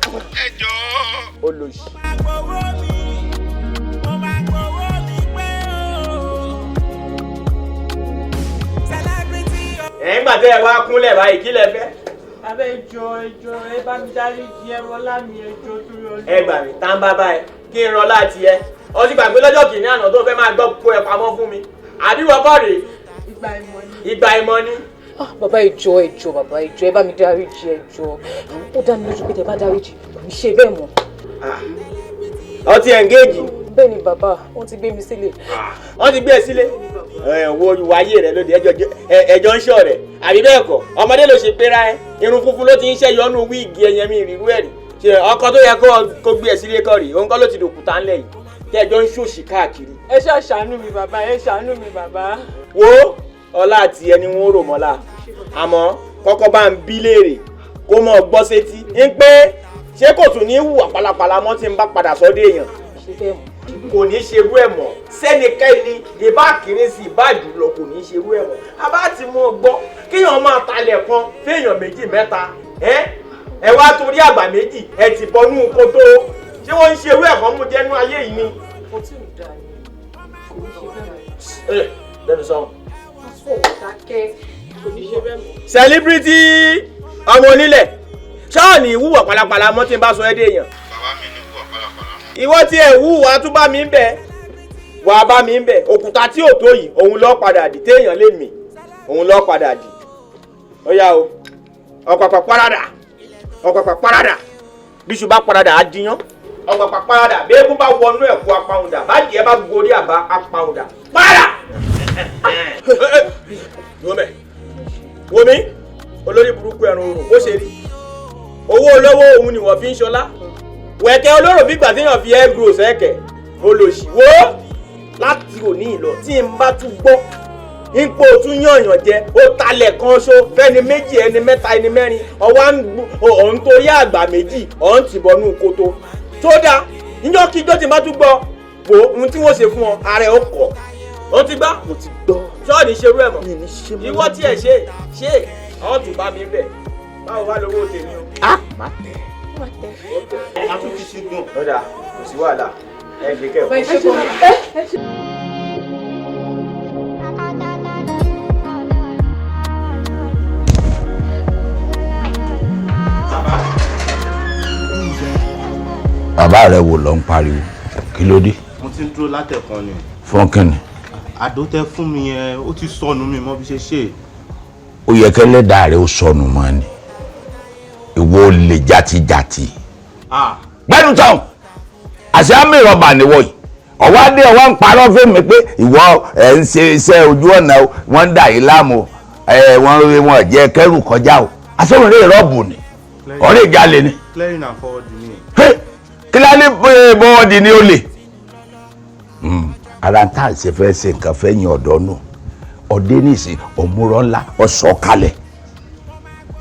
Ẹ jọ̀ọ́. Ó lò sí. Ẹ̀yin gbà tẹ́ ẹ wá kúnlẹ̀ báyìí, kí lẹ fẹ́? Abẹ́ ẹjọ́ ẹjọ́, ẹ bá mi dáríjì, ẹ rọlá mi, ẹjọ́ torí Ọlọ́run. Ẹ gbà mí tá ń bá báyìí kí n rọlá tiẹ̀. Ó ti gbàgbé lọ́jọ́ kìíní àná tó fẹ́ máa gbọ́ kó ẹ pamọ́ fún mi. Àbí wọ́n kọ́ rèé? Ìgbà ìmọ̀ ni. Ìgbà ìmọ̀ ni. Bàbá ẹjọ́ ẹjọ́, bàbá ẹjọ́, ẹ bá mi dáríjì ẹjọ́. Ó dá mi lójú pé tẹ́ bá dáríjì kò ní ṣe bẹ́ẹ̀ mọ́. Ó ti engage. Bẹ́ẹ̀ ni bàbá, wọ́n ti gbé mi sílé. Wọ́n ti gbé ẹ sílé. Ẹ wo ìwà ayé rẹ lóde, ẹjọ́ ń ṣọ̀ rẹ̀ àbí bẹ́ẹ̀ kọ́, ọmọdé ló ṣe péra ẹ, irun funfun ló ti ń ṣe yọnu wíìgì ẹyẹmí ìrírú ẹ̀ rí. Ṣe ọkọ tó yẹ kó gbé ẹ sílé kọ́ rí, òun kọ́ ló ti dòkúta ńlẹ̀ yìí tẹ́ ẹjọ́ ń ṣòṣì káàkiri. Ẹ ṣáà ṣàánú mi bàbá, ẹ ṣàánú mi bàbá. Wo ọlá àti ẹni wọn rò mọ́lá, àmọ́ kọ́kọ́ bá ń bí léèrè kó mọ̀ gbọ́ sétí ń pé ṣé kò tún ní hùwà pálapàla mọ́ tí ń bá padà sọ́dọ̀ èèyàn, kò ní ṣerú ẹ̀ mọ́ sẹ́nikẹ́ni, ìbá kìíní sí ìbá jùlọ kò ní ṣerú ẹ̀ mọ́. A bá ti mú ọ gbọ́ kéèyàn máa talẹ̀ kan fẹ́yàn méjì mẹ́ta, ẹ wá torí àgbà méjì ẹ ti bọnú kótó, ṣé wọ́n ń ṣerú ẹ̀ kan mú jẹ́nu ayé yìí ni. Mo tí ò dáa ni kò ní ṣe bẹ́ẹ̀ mọ́. Ẹ lẹ́nu sọ́hun. Aṣọ ò dákẹ́, kò ní ṣe bẹ́ẹ̀ mọ́. Celebrity ọmọ onílẹ̀ ṣọ́ọ̀nì ìwúwọ̀ pálapàla mọ́ tí ń bá sọ ẹ́ dé èèyàn. Bàbá mi ní wúwọ̀ pálapàla mọ́. Ìwọ tí ẹ wú wàá tún bá mi ń bẹ, wàá bá mi ń bẹ, òkúta tí ò tó yìí òun lọ padà dì, téèyàn lè mì òun lọ padà dì. Ó yá o, ọ̀pàpà parada, ọ̀pàpà parada, bíṣu bá parada á díyán, ọ̀pàpà parada, béèkún bá wọnú ẹ̀kú apahùndà, bájì ẹ bá gorí àbá apahùndà para. Wo mi olórí burúkú ẹ̀rùn òrùn bó ṣe rí, owó olówó òun ni wọ́n fi ń ṣọlá, wẹ̀kẹ́ olóró bí gbà téèyàn fi egg roll sẹ́kẹ̀ olòṣì. Wo láti òní ìlọ tí n bá tún gbọ́ Ipò tún yànyàn jẹ, ó talẹ̀ kan ṣo fẹ́ni méjì, ẹni mẹ́ta, ẹni mẹ́rin, ọwọ́ ọ̀hún torí àgbà méjì ọ̀hún ti bọnú kòtò. Tó dáa, níjọ́ kíjọ́ tí n bá tún gbọ́, wò ohun tí wọ́n ṣe fún ọ, ara ẹ̀ ó kọ̀. Ó ti gbá? Mo ti gbọ́. Ṣọ́ọ̀nì ṣerú ẹ̀ mọ́. Ìwọ tí ẹ ṣe ṣe ọ̀ tún bá mi bẹ̀. Báwo wá lówó tèmi o? A má tẹ̀. A tún ti ṣe gan. Ó dáa, kò sí wàhálà. Ẹ ṣe kẹ́ ẹ̀. Bàbá rẹ wo ló ń pariwo, kí ló dé? Mo ti ń dúró látẹ̀kan ni. Fún kínni? Àdó tẹ fún mi yẹn, ó ti sọnù, mi mọ bí ṣe ṣe. Ó yẹ kẹ́lẹ́dàá rẹ ó sọnù mọ́ ni, ìwọ olè játijàti. Gbẹ́nu tán, àṣẹ àmì rọ̀bà nìwọ yìí, ọwọ́ adé ọwọ́ ń parọ́ fún mi pé ìwọ ẹ̀ ń ṣe iṣẹ́ ojú ọ̀nà, wọ́n ń dà yín láàmú, wọ́n rí wọn jẹ́ kẹ́rù kọjá o, àṣẹ rọ́ọ̀bù ni, ọ̀rẹ́ ìjàlè ni. Clearing and forwarding ni. Kílálí bọ́ọ̀dì ni ó lè. Ara ń tà ṣe fẹ́ ṣe nǹkan fẹ́ yin ọ̀dọ́ nù, ọ̀dẹ́ nìsín òmùrọ̀ ńlá ọ̀sọ̀ kalẹ̀,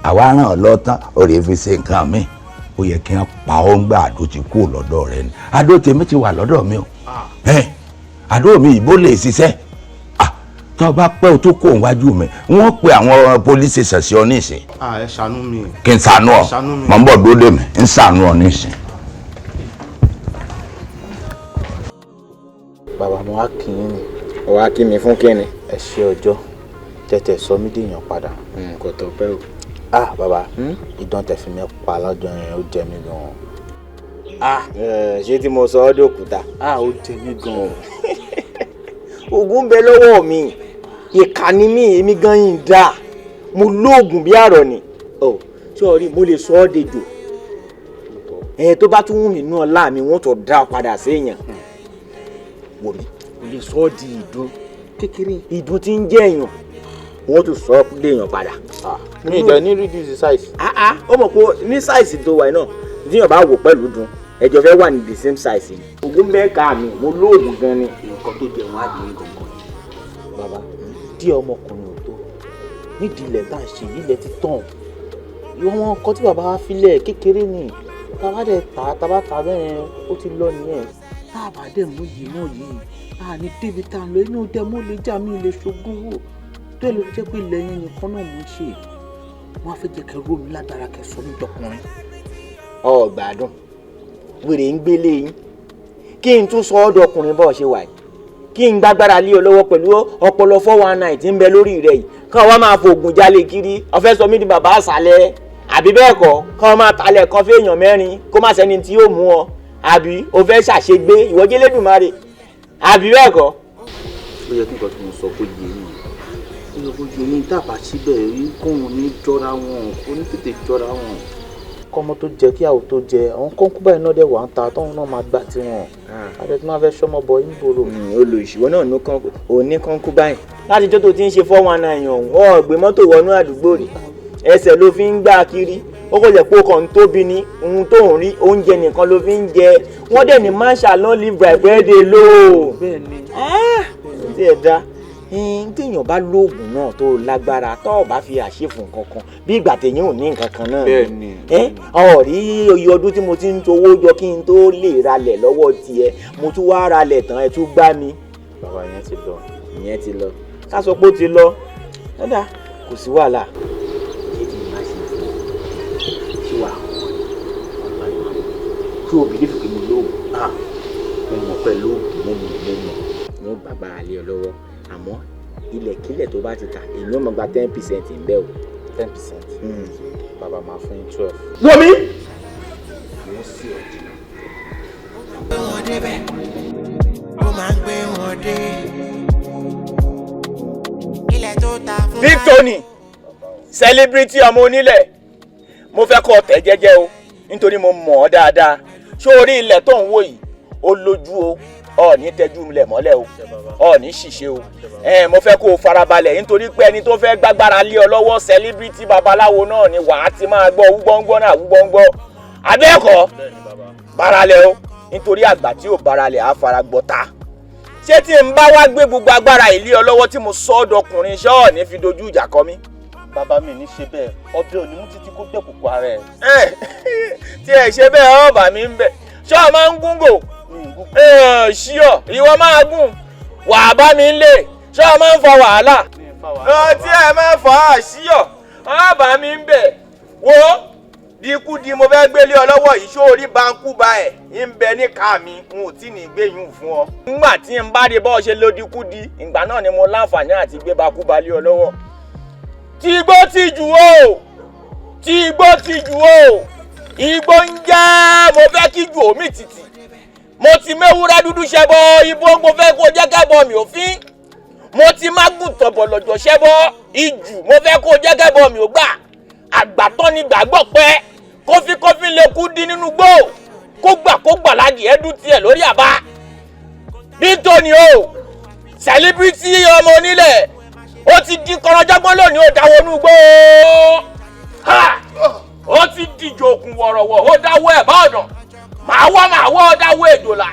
àwa ràn ọ́ lọ́tàn ọ̀rẹ́ fi ṣe nǹkan mi, ó yẹ kí wọ́n pa ọ́ ńgbà àdó ti kú lọ́dọ̀ rẹ ni. Àdó tèmi ti wà lọ́dọ̀ mi o, àdó mi ìbò lè ṣiṣẹ́. Tó bá pẹ́ o tó kó wájú mi, wọ́n pe àwọn police station sí ọ nísìn. Ẹ ṣàánú mi. Kí n ṣàánú ọ, mọ̀ ń bọ̀ dúró dè mí, ń ṣàánú ọ nísìn. Bàbá, mo wá kí yín ni. Ó wá kí mi fún kíni? Ẹ ṣe ọjọ́ tẹ̀tẹ̀ sọ mí dèèyàn padà. Kò tó pẹ́ o. Ah bàbá, ìdán tẹ fi mi pa lọ́jọ́ yẹn, ó jẹ mí gan-an. Ah ṣé tí mo sọ ọ́ dòkúta? Ah ó jẹ mí gan-an. Oògùn ń bẹ lọ́wọ́ mi, ìkà ni mí, èmi gan yìí ń dà, mo lóògùn bí àrọ̀ ni. Ọ sọ́ọ́rí, mo lè sọ ọ́ dejò. Ẹ tó bá tún wù mí nú ọlá mi, wọ́n tó dá ọ padà séèyàn. Wò mí, o lè sọ ọ́ di ìdun kékeré, ìdun tí ń jẹ́ èèyàn, wọ́n tún sọ ọ́ déèyàn padà. Mi ìjọ ní reduce the size. Ó mọ̀ pé ní size tó wà náà, tíyàn bá wò pẹ̀lú dun, ẹjọ́ fẹ́ wà ní the same size ni. Ògùn mẹ́ka mi, mo lóògùn gan ni. Nǹkan tó jẹ wọn á di gangan ni. Bàbá, díẹ̀ ọmọkùnrin ò tó nídìí ilẹ̀ tá à ń ṣe yìí, ilẹ̀ ti tàn. Ìwọ̀n nǹkan tí bàbá wa filẹ̀ kékeré ni, tàbá dẹ̀ tà, tàbá tà bẹ́ẹ̀ ó ti lọ nìyẹn. Tá a bá dẹ̀ mú yìí mọ́ yìí, a ní débi tá a lọ, inú dẹ mọ́ lè já mi lè ṣogún wò tó lè jẹ́ pé ilẹ̀ yẹn nìkan náà mò ń ṣe. Wọ́n á fẹ́ jẹ́ kẹ́ rómi lágbára kẹ́ sọ mí dọkùnrin. Ọ gbádùn, wèrè ń gbélé yín, kí n tún sọ ọ́ dọkùnrin bọ́ọ̀ ṣe wà yìí, kí n gbàgbára lé ọ lọ́wọ́ pẹ̀lú ọpọlọ 419 tí ń bẹ lórí rẹ yìí, kàn wá máa fògùn jalè kiri, ó fẹ́ sọ mí di bàbá àṣàlẹ̀ àbí bẹ́ẹ̀ kọ́, kàn máa talẹ̀ kan fẹ́ẹ̀yàn mẹ́rin kó má sẹ́ni tí yóò mú ọ, àbí o fẹ́ ṣàṣegbé ìwọ́jẹ́ lẹ́dùnmáre àbí bẹ́ẹ̀ kọ́. Ó yẹ kí nǹkan tí mo sọ kó yé yín, ó yẹ kó yé yín, dábàá síbẹ̀ rí kóun ní jọra wọn, kó ní tètè jọra wọn. Kọ́mọ tó jẹ kí àwọn tó jẹ, àwọn kọ́ńkú báyìí náà dẹ̀ wà ń ta, tóun náà máa gbà tiwọn, adé tí wọ́n fẹ́ sọmọ bọ yín bòrò. Olùsìwọ́ náà ní kọ́ńkú báyìí láti tó ti ń ṣe 419 ọ̀hún, ọ̀ gbé mọ́tò wọnú àdúgbò rẹ̀, ẹsẹ̀ ló fi ń gbá kiri, ó kò jẹ́ pé ó kàn ń tóbi ní ohun tó ń rí, oúnjẹ nìkan ló fi ń jẹ, wọ́n dẹ̀ ní man shall not live by bread alone. Bẹ́ẹ̀ni. Tí ẹ dá téèyàn bá lóògùn náà tó lágbára, tó o bá fi àṣefún kankan bí ìgbà téèyàn ò ní nǹkan kan náà. Bẹ́ẹ̀ni. Ọ rí iye ọdún tí mo ti ń towó jọ kí n tó lè ralẹ̀ lọ́wọ́ tiẹ̀, mo tún wá ralẹ̀ tán, ẹ tún gbá mi. Bàbá, ìyẹn ti lọ. Ìyẹn ti lọ, ká sọ pé ó ti lọ lọ́dà, kò sí wàhálà. Ṣé tí mo bá ṣe fún ọ, ṣé wàá kọ́ ọ tí o bìlífù pé mo lóògùn? Mo mọ̀ pẹ̀lú òògùn, mo mọ̀ mo gbàgbára lé ọ lọ́wọ́, àmọ́ ilẹ̀kílẹ̀ tó bá ti tà, èmi ò mọ̀ gba 10% ń bẹ́ o. 10%? Bàbá, máa fún yín 12. Wọ́n mi. Wọ́n sì ọ̀dì. Gbé wọn débẹ̀, ó máa ń gbé wọn dé. Ilẹ̀ tó ta fún. Big Tony, celebrity ọmọ onílẹ̀, mo fẹ́ kọ́ tẹ̀ jẹ́jẹ́ o, nítorí mo mọ̀ ọ́ dáadáa. Ṣé orí ilẹ̀ tó ń wò yìí, ó lójú o, ọ̀ ní tẹ́jú ilẹ̀ mọ́lẹ̀ o, ọ̀ ní ṣìṣe o. Mo fẹ́ kó o farabalẹ̀, nítorí pé ẹni tó fẹ́ gbàgbára lé ọ lọ́wọ́, celebrity babaláwo náà ni wàá ti máa gbọ́ wúgbọ́ngbọ́ náà wúgbọ́ngbọ́. Abẹ́ẹ̀kọ́, baralẹ̀ o, nítorí àgbà tí ò baralẹ̀ á fara gbọ́ta. Ṣé tí n bá wá gbé gbogbo agbára ilé ọ lọ́wọ́ tí mo sọ ọ́ dọkùnrin ṣọ́ọ̀ ní fi dojú ìjà kọ mí. Bàbá mi ní ṣe bẹ́ẹ̀, ọbẹ̀ òní mú títí kó gbẹ̀ kókó ara ẹ̀. Ẹ tí ẹ ṣe bẹ́ẹ̀ ọba mi ń bẹ̀. Ṣé ọ máa ń gúngò? Ṣíọ ìwọ máa gùn wà á bá mi ń lè. Ṣé ọ máa ń fa wàhálà? Tí ẹ máa fà á ṣíọ ọba mi ń bẹ̀. Wo dínkù di mo fẹ́ gbélé ọ lọ́wọ́ yìí, ṣó orí bankú ba ẹ̀ ń bẹ ní ká mi, n ò tí ní gbé yún fún ọ. Nígbà tí n bá rí bọ́ ṣe ló dínkù di, ìgbà náà ni mo láǹfààní àti gbé bankú ba lé ọ lọ́wọ́. Tí igbó ti jù o, tí igbó ti jù o, igbó ń jẹ́ mo fẹ́ kí jù omi tìtì. Mo ti méwúrẹ́ dúdú ṣẹbọ, ibo mo fẹ́ kó jẹ́ kẹ́bọ mi ò fín. Mo ti mágùn tọ̀bọ̀ lọ̀jọ̀ ṣẹbọ, ijù mo fẹ́ kó jẹ́ kẹ́bọ mi ò gbà. Àgbàtọ́ ni gbàgbọ́ pẹ́, kófíkófí lè kú dín nínú gbó, kó gbà kó gbà ládìí ẹdún tiẹ̀ lórí àbá. Nítorí o, sẹ̀líbítì ọmọ onílẹ̀, ó ti di kọ̀rọ̀jọ́gbọ́n lónìí, ó dáwọ́ inú gbó. Ó ti dìjọ òkun wọ̀rọ̀wọ̀, ó dáwọ́ ẹ̀ bá ọ̀nà. Màá wọ́ ó dáwọ́ èjòlá.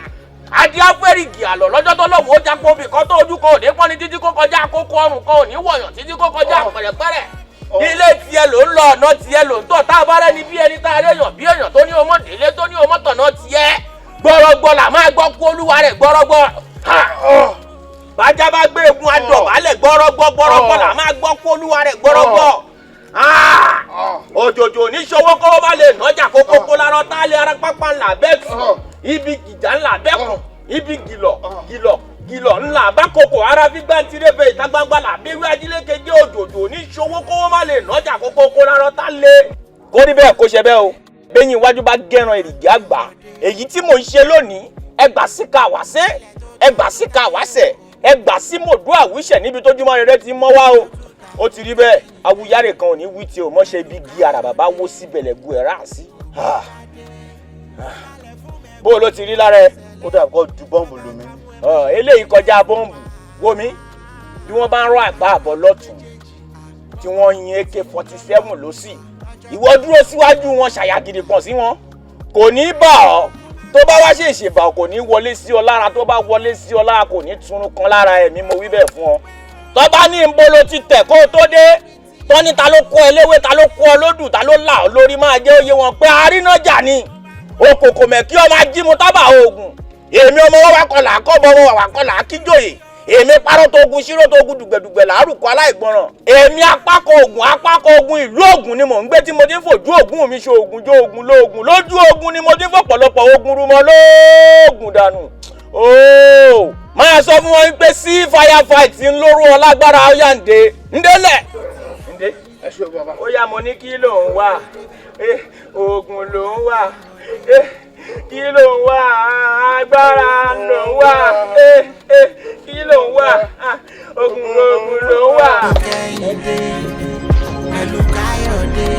Adé afẹ́rìgì àlọ́ lọ́jọ́ tó lọ́wọ́ ó jápọ̀ obì kan tó ojú kan ò ní pọ́n ní títí kó kọjá àkókò ọrùn kan ò ní wọ̀yàn títí kó kọjá pẹ̀rẹ̀pẹ̀rẹ̀. Ilé tiẹ̀ ló ń lọ, ọ̀nà tiẹ̀ ló ń tọ̀, tá a bá rẹ́ni bí ẹni tá a réyàn bí èèyàn tó ní ọmọ délé tó ní ọmọ tọ̀nà tiẹ̀. Gbọ́rọ̀gbọ́ là máa gbọ́ kú olúwa rẹ̀ gbọ́rọ̀gbọ́. Bájá bá gbé egun adọ̀bálẹ̀ gbọ́rọ̀gbọ́ gbọ́rọ̀gbọ́ là máa gbọ́ kú olúwa rẹ̀ gbọ́rọ̀gbọ́. Òjòjò oníṣòwò kọ́ bá lè nọ́jà kókó kó lárọ́ tá a lè ara pápá ńlá bẹ́ẹ̀ tù. Ibi gìjà ńlá bẹ́kùn, ibi gìlọ̀ gìlọ̀ gìlọ̀ ńlá bákòkò ara fi gbàǹtirẹ́fẹ̀ ìta gbangba là bí wí ajílékejì òjòjò oníṣòwò kó má lè nọ́jà kókó kó lárọ́ tá lé. Kó rí bẹ́ẹ̀ kó ṣe bẹ́ẹ̀ o, bẹ́yìn iwájú bá gẹ̀ràn èrìgì àgbà. Èyí tí mò ń ṣe lónìí, ẹgbà síka wàṣẹ́, ẹgbà síka wàṣẹ́, ẹgbà sí mòdú àwíṣẹ̀ níbi tójúmọ́ rere ti mọ́ wá o. Ó ti rí bẹ́ẹ̀, awuyáre kan ò ní wí tí o mọ́ṣẹ́ ibi gi àràbà bá wó síbẹ̀ lẹ́gùn ẹ̀ rà sí. Bó o ló ti rí lára ẹ? Ó dà kó ju bọ́ǹbù lómi. Eléyìí kọjá bọ́ǹbù. Wo mi, bí wọ́n bá ń rọ àgbá àbọ̀ lọ́tún tí wọ́n yin AK-47 lọ́sì, ìwọ dúró síwájú wọn ṣàyàgìrì kan sí wọn, kò ní bà ọ́. Tó bá wá ṣe ìṣèbà kò ní wọlé sí ọ lára, tó bá wọlé sí ọ lára kò ní túnú kan lára ẹ̀mí, mo wí bẹ́ẹ̀ fún ọ. Tó bá ní nbolo ti tẹ̀ kó o tó dé, tó ní ta ló kọ́ ẹ léwé, ta ló kọ́ ọ lódù, ta ló là ọ lórí, máa jẹ́ òye wọn pé arínájà ni. Òkòkò mẹ́kí ọmọ ajímú tábà oògùn. Èmi ọmọ wọn wá kọlà kọ́bọ wọn wà kọlà kíjòyè. Èmi parọ́ tó ogun ṣírò tó ogun dùgbẹ̀dùgbẹ̀ lárúkọ aláìgbọràn. Èmi apákọ̀ ogun apákọ̀ ogun ìlú Ògùn ni mò ń gbé tí mo ti ń fojú ogun mi ṣe ogun jó ogun lóògùn. Lójú ogun ni mo ti ń fọ̀pọ̀lọpọ̀ ogun rúmọ lóògùn dànù. Ooo máa sọ fún wọn pé sí firefight ń lóró ọ lágbára ọyàǹde ńdélẹ̀. Ǹdé ó yá mo ní kí ló ń wá, ogun ló ń wá, kí ló ń wá, agbára ló ń wá, kí ló ń wá, ogun ogun ló ń wá. Pẹ̀lú Káyọ̀dé,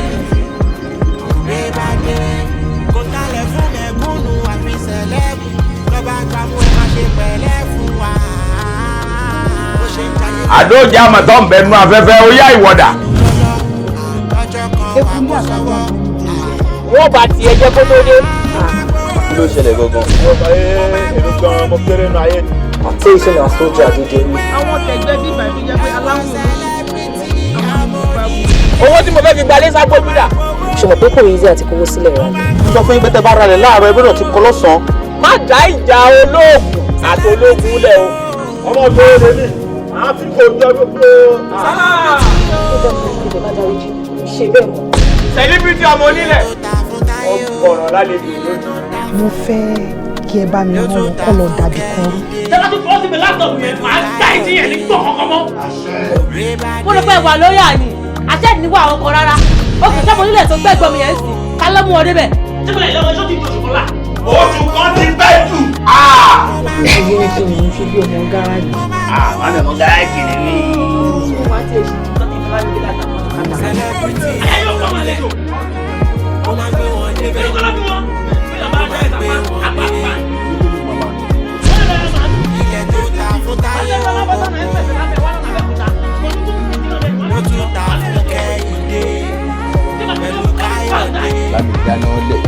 Òrébádé, kò talẹ̀ fún mẹ̀kúnnù àfi sẹ̀lẹ́bù, lọ́ba gbàmú ẹ̀ má ṣe pẹ̀lẹ́ fún wa. Àdójà àmọ̀tọ́ ń bẹnu afẹ́fẹ́ ó yá ìwọ̀dà. Wọ́n bá tiẹ̀ jẹ́ kó tó dé. Kí ló ṣẹlẹ̀ gangan? Èmi gan-an mo kéré nu ayé ni. Àti iṣẹ́ náà sójà dídé. Àwọn tẹ̀gbẹ́ bíbá tó jẹ́ pé aláwọ̀ owó tí mo fẹ́ fi gbalé ságbó júdà. Ṣé mo pé kò easy àti kówó sílẹ̀ rà ni? Sọ fún yín pé tẹ́ bá ra rẹ̀ láàárọ̀ ẹgbẹ́ náà ti kọ lọ́sàn-án. Má dá ìjà olóògùn àti ológun lẹ̀ o. Ọmọ tó lè ní àfi kò jẹ́ gbogbo. Ṣe bẹ́ẹ̀ mọ́. Sẹ̀líbítì ọmọ onílẹ̀. Ọ̀rọ̀ lálejò lójú. Mo fẹ́ kí ẹ bá mi rán wọn kọ́ lọ dàbí kan rú. Tẹ́lá tún fọwọ́ sí mi látọ̀kùn yẹn, màá dá ìdí yẹn ní gbọ̀n kankan mọ́. Mo rò pé wà lórí àní, àṣẹ ìníwà àwọn kan rárá. Ó kì í sọ́mọ onílẹ̀ tó gbẹ́gbọ́n mi yẹn sí, ká ló mú ọ débẹ̀. Ṣé mo lè lọ́wọ́ ṣó ti dòṣù kan lá? Oṣù kan ti pẹ́ jù. Ayé ń fi òun ṣe bí ọmọ gáràjì. Àwọn ọmọ gáràjì ni mí. Láti dáná lẹ̀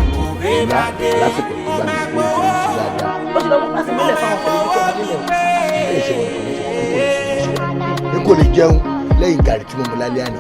ìyá lásìkò tó bá mi kó oúnjẹ dáadáa. Ó ṣe lọ́wọ́ pàṣẹ mílẹ̀ fáwọn pẹ̀lú ibi tí ọmọdé lẹ̀ o. jẹun lẹ́yìn gàrí tí mo mu lálẹ́ àná.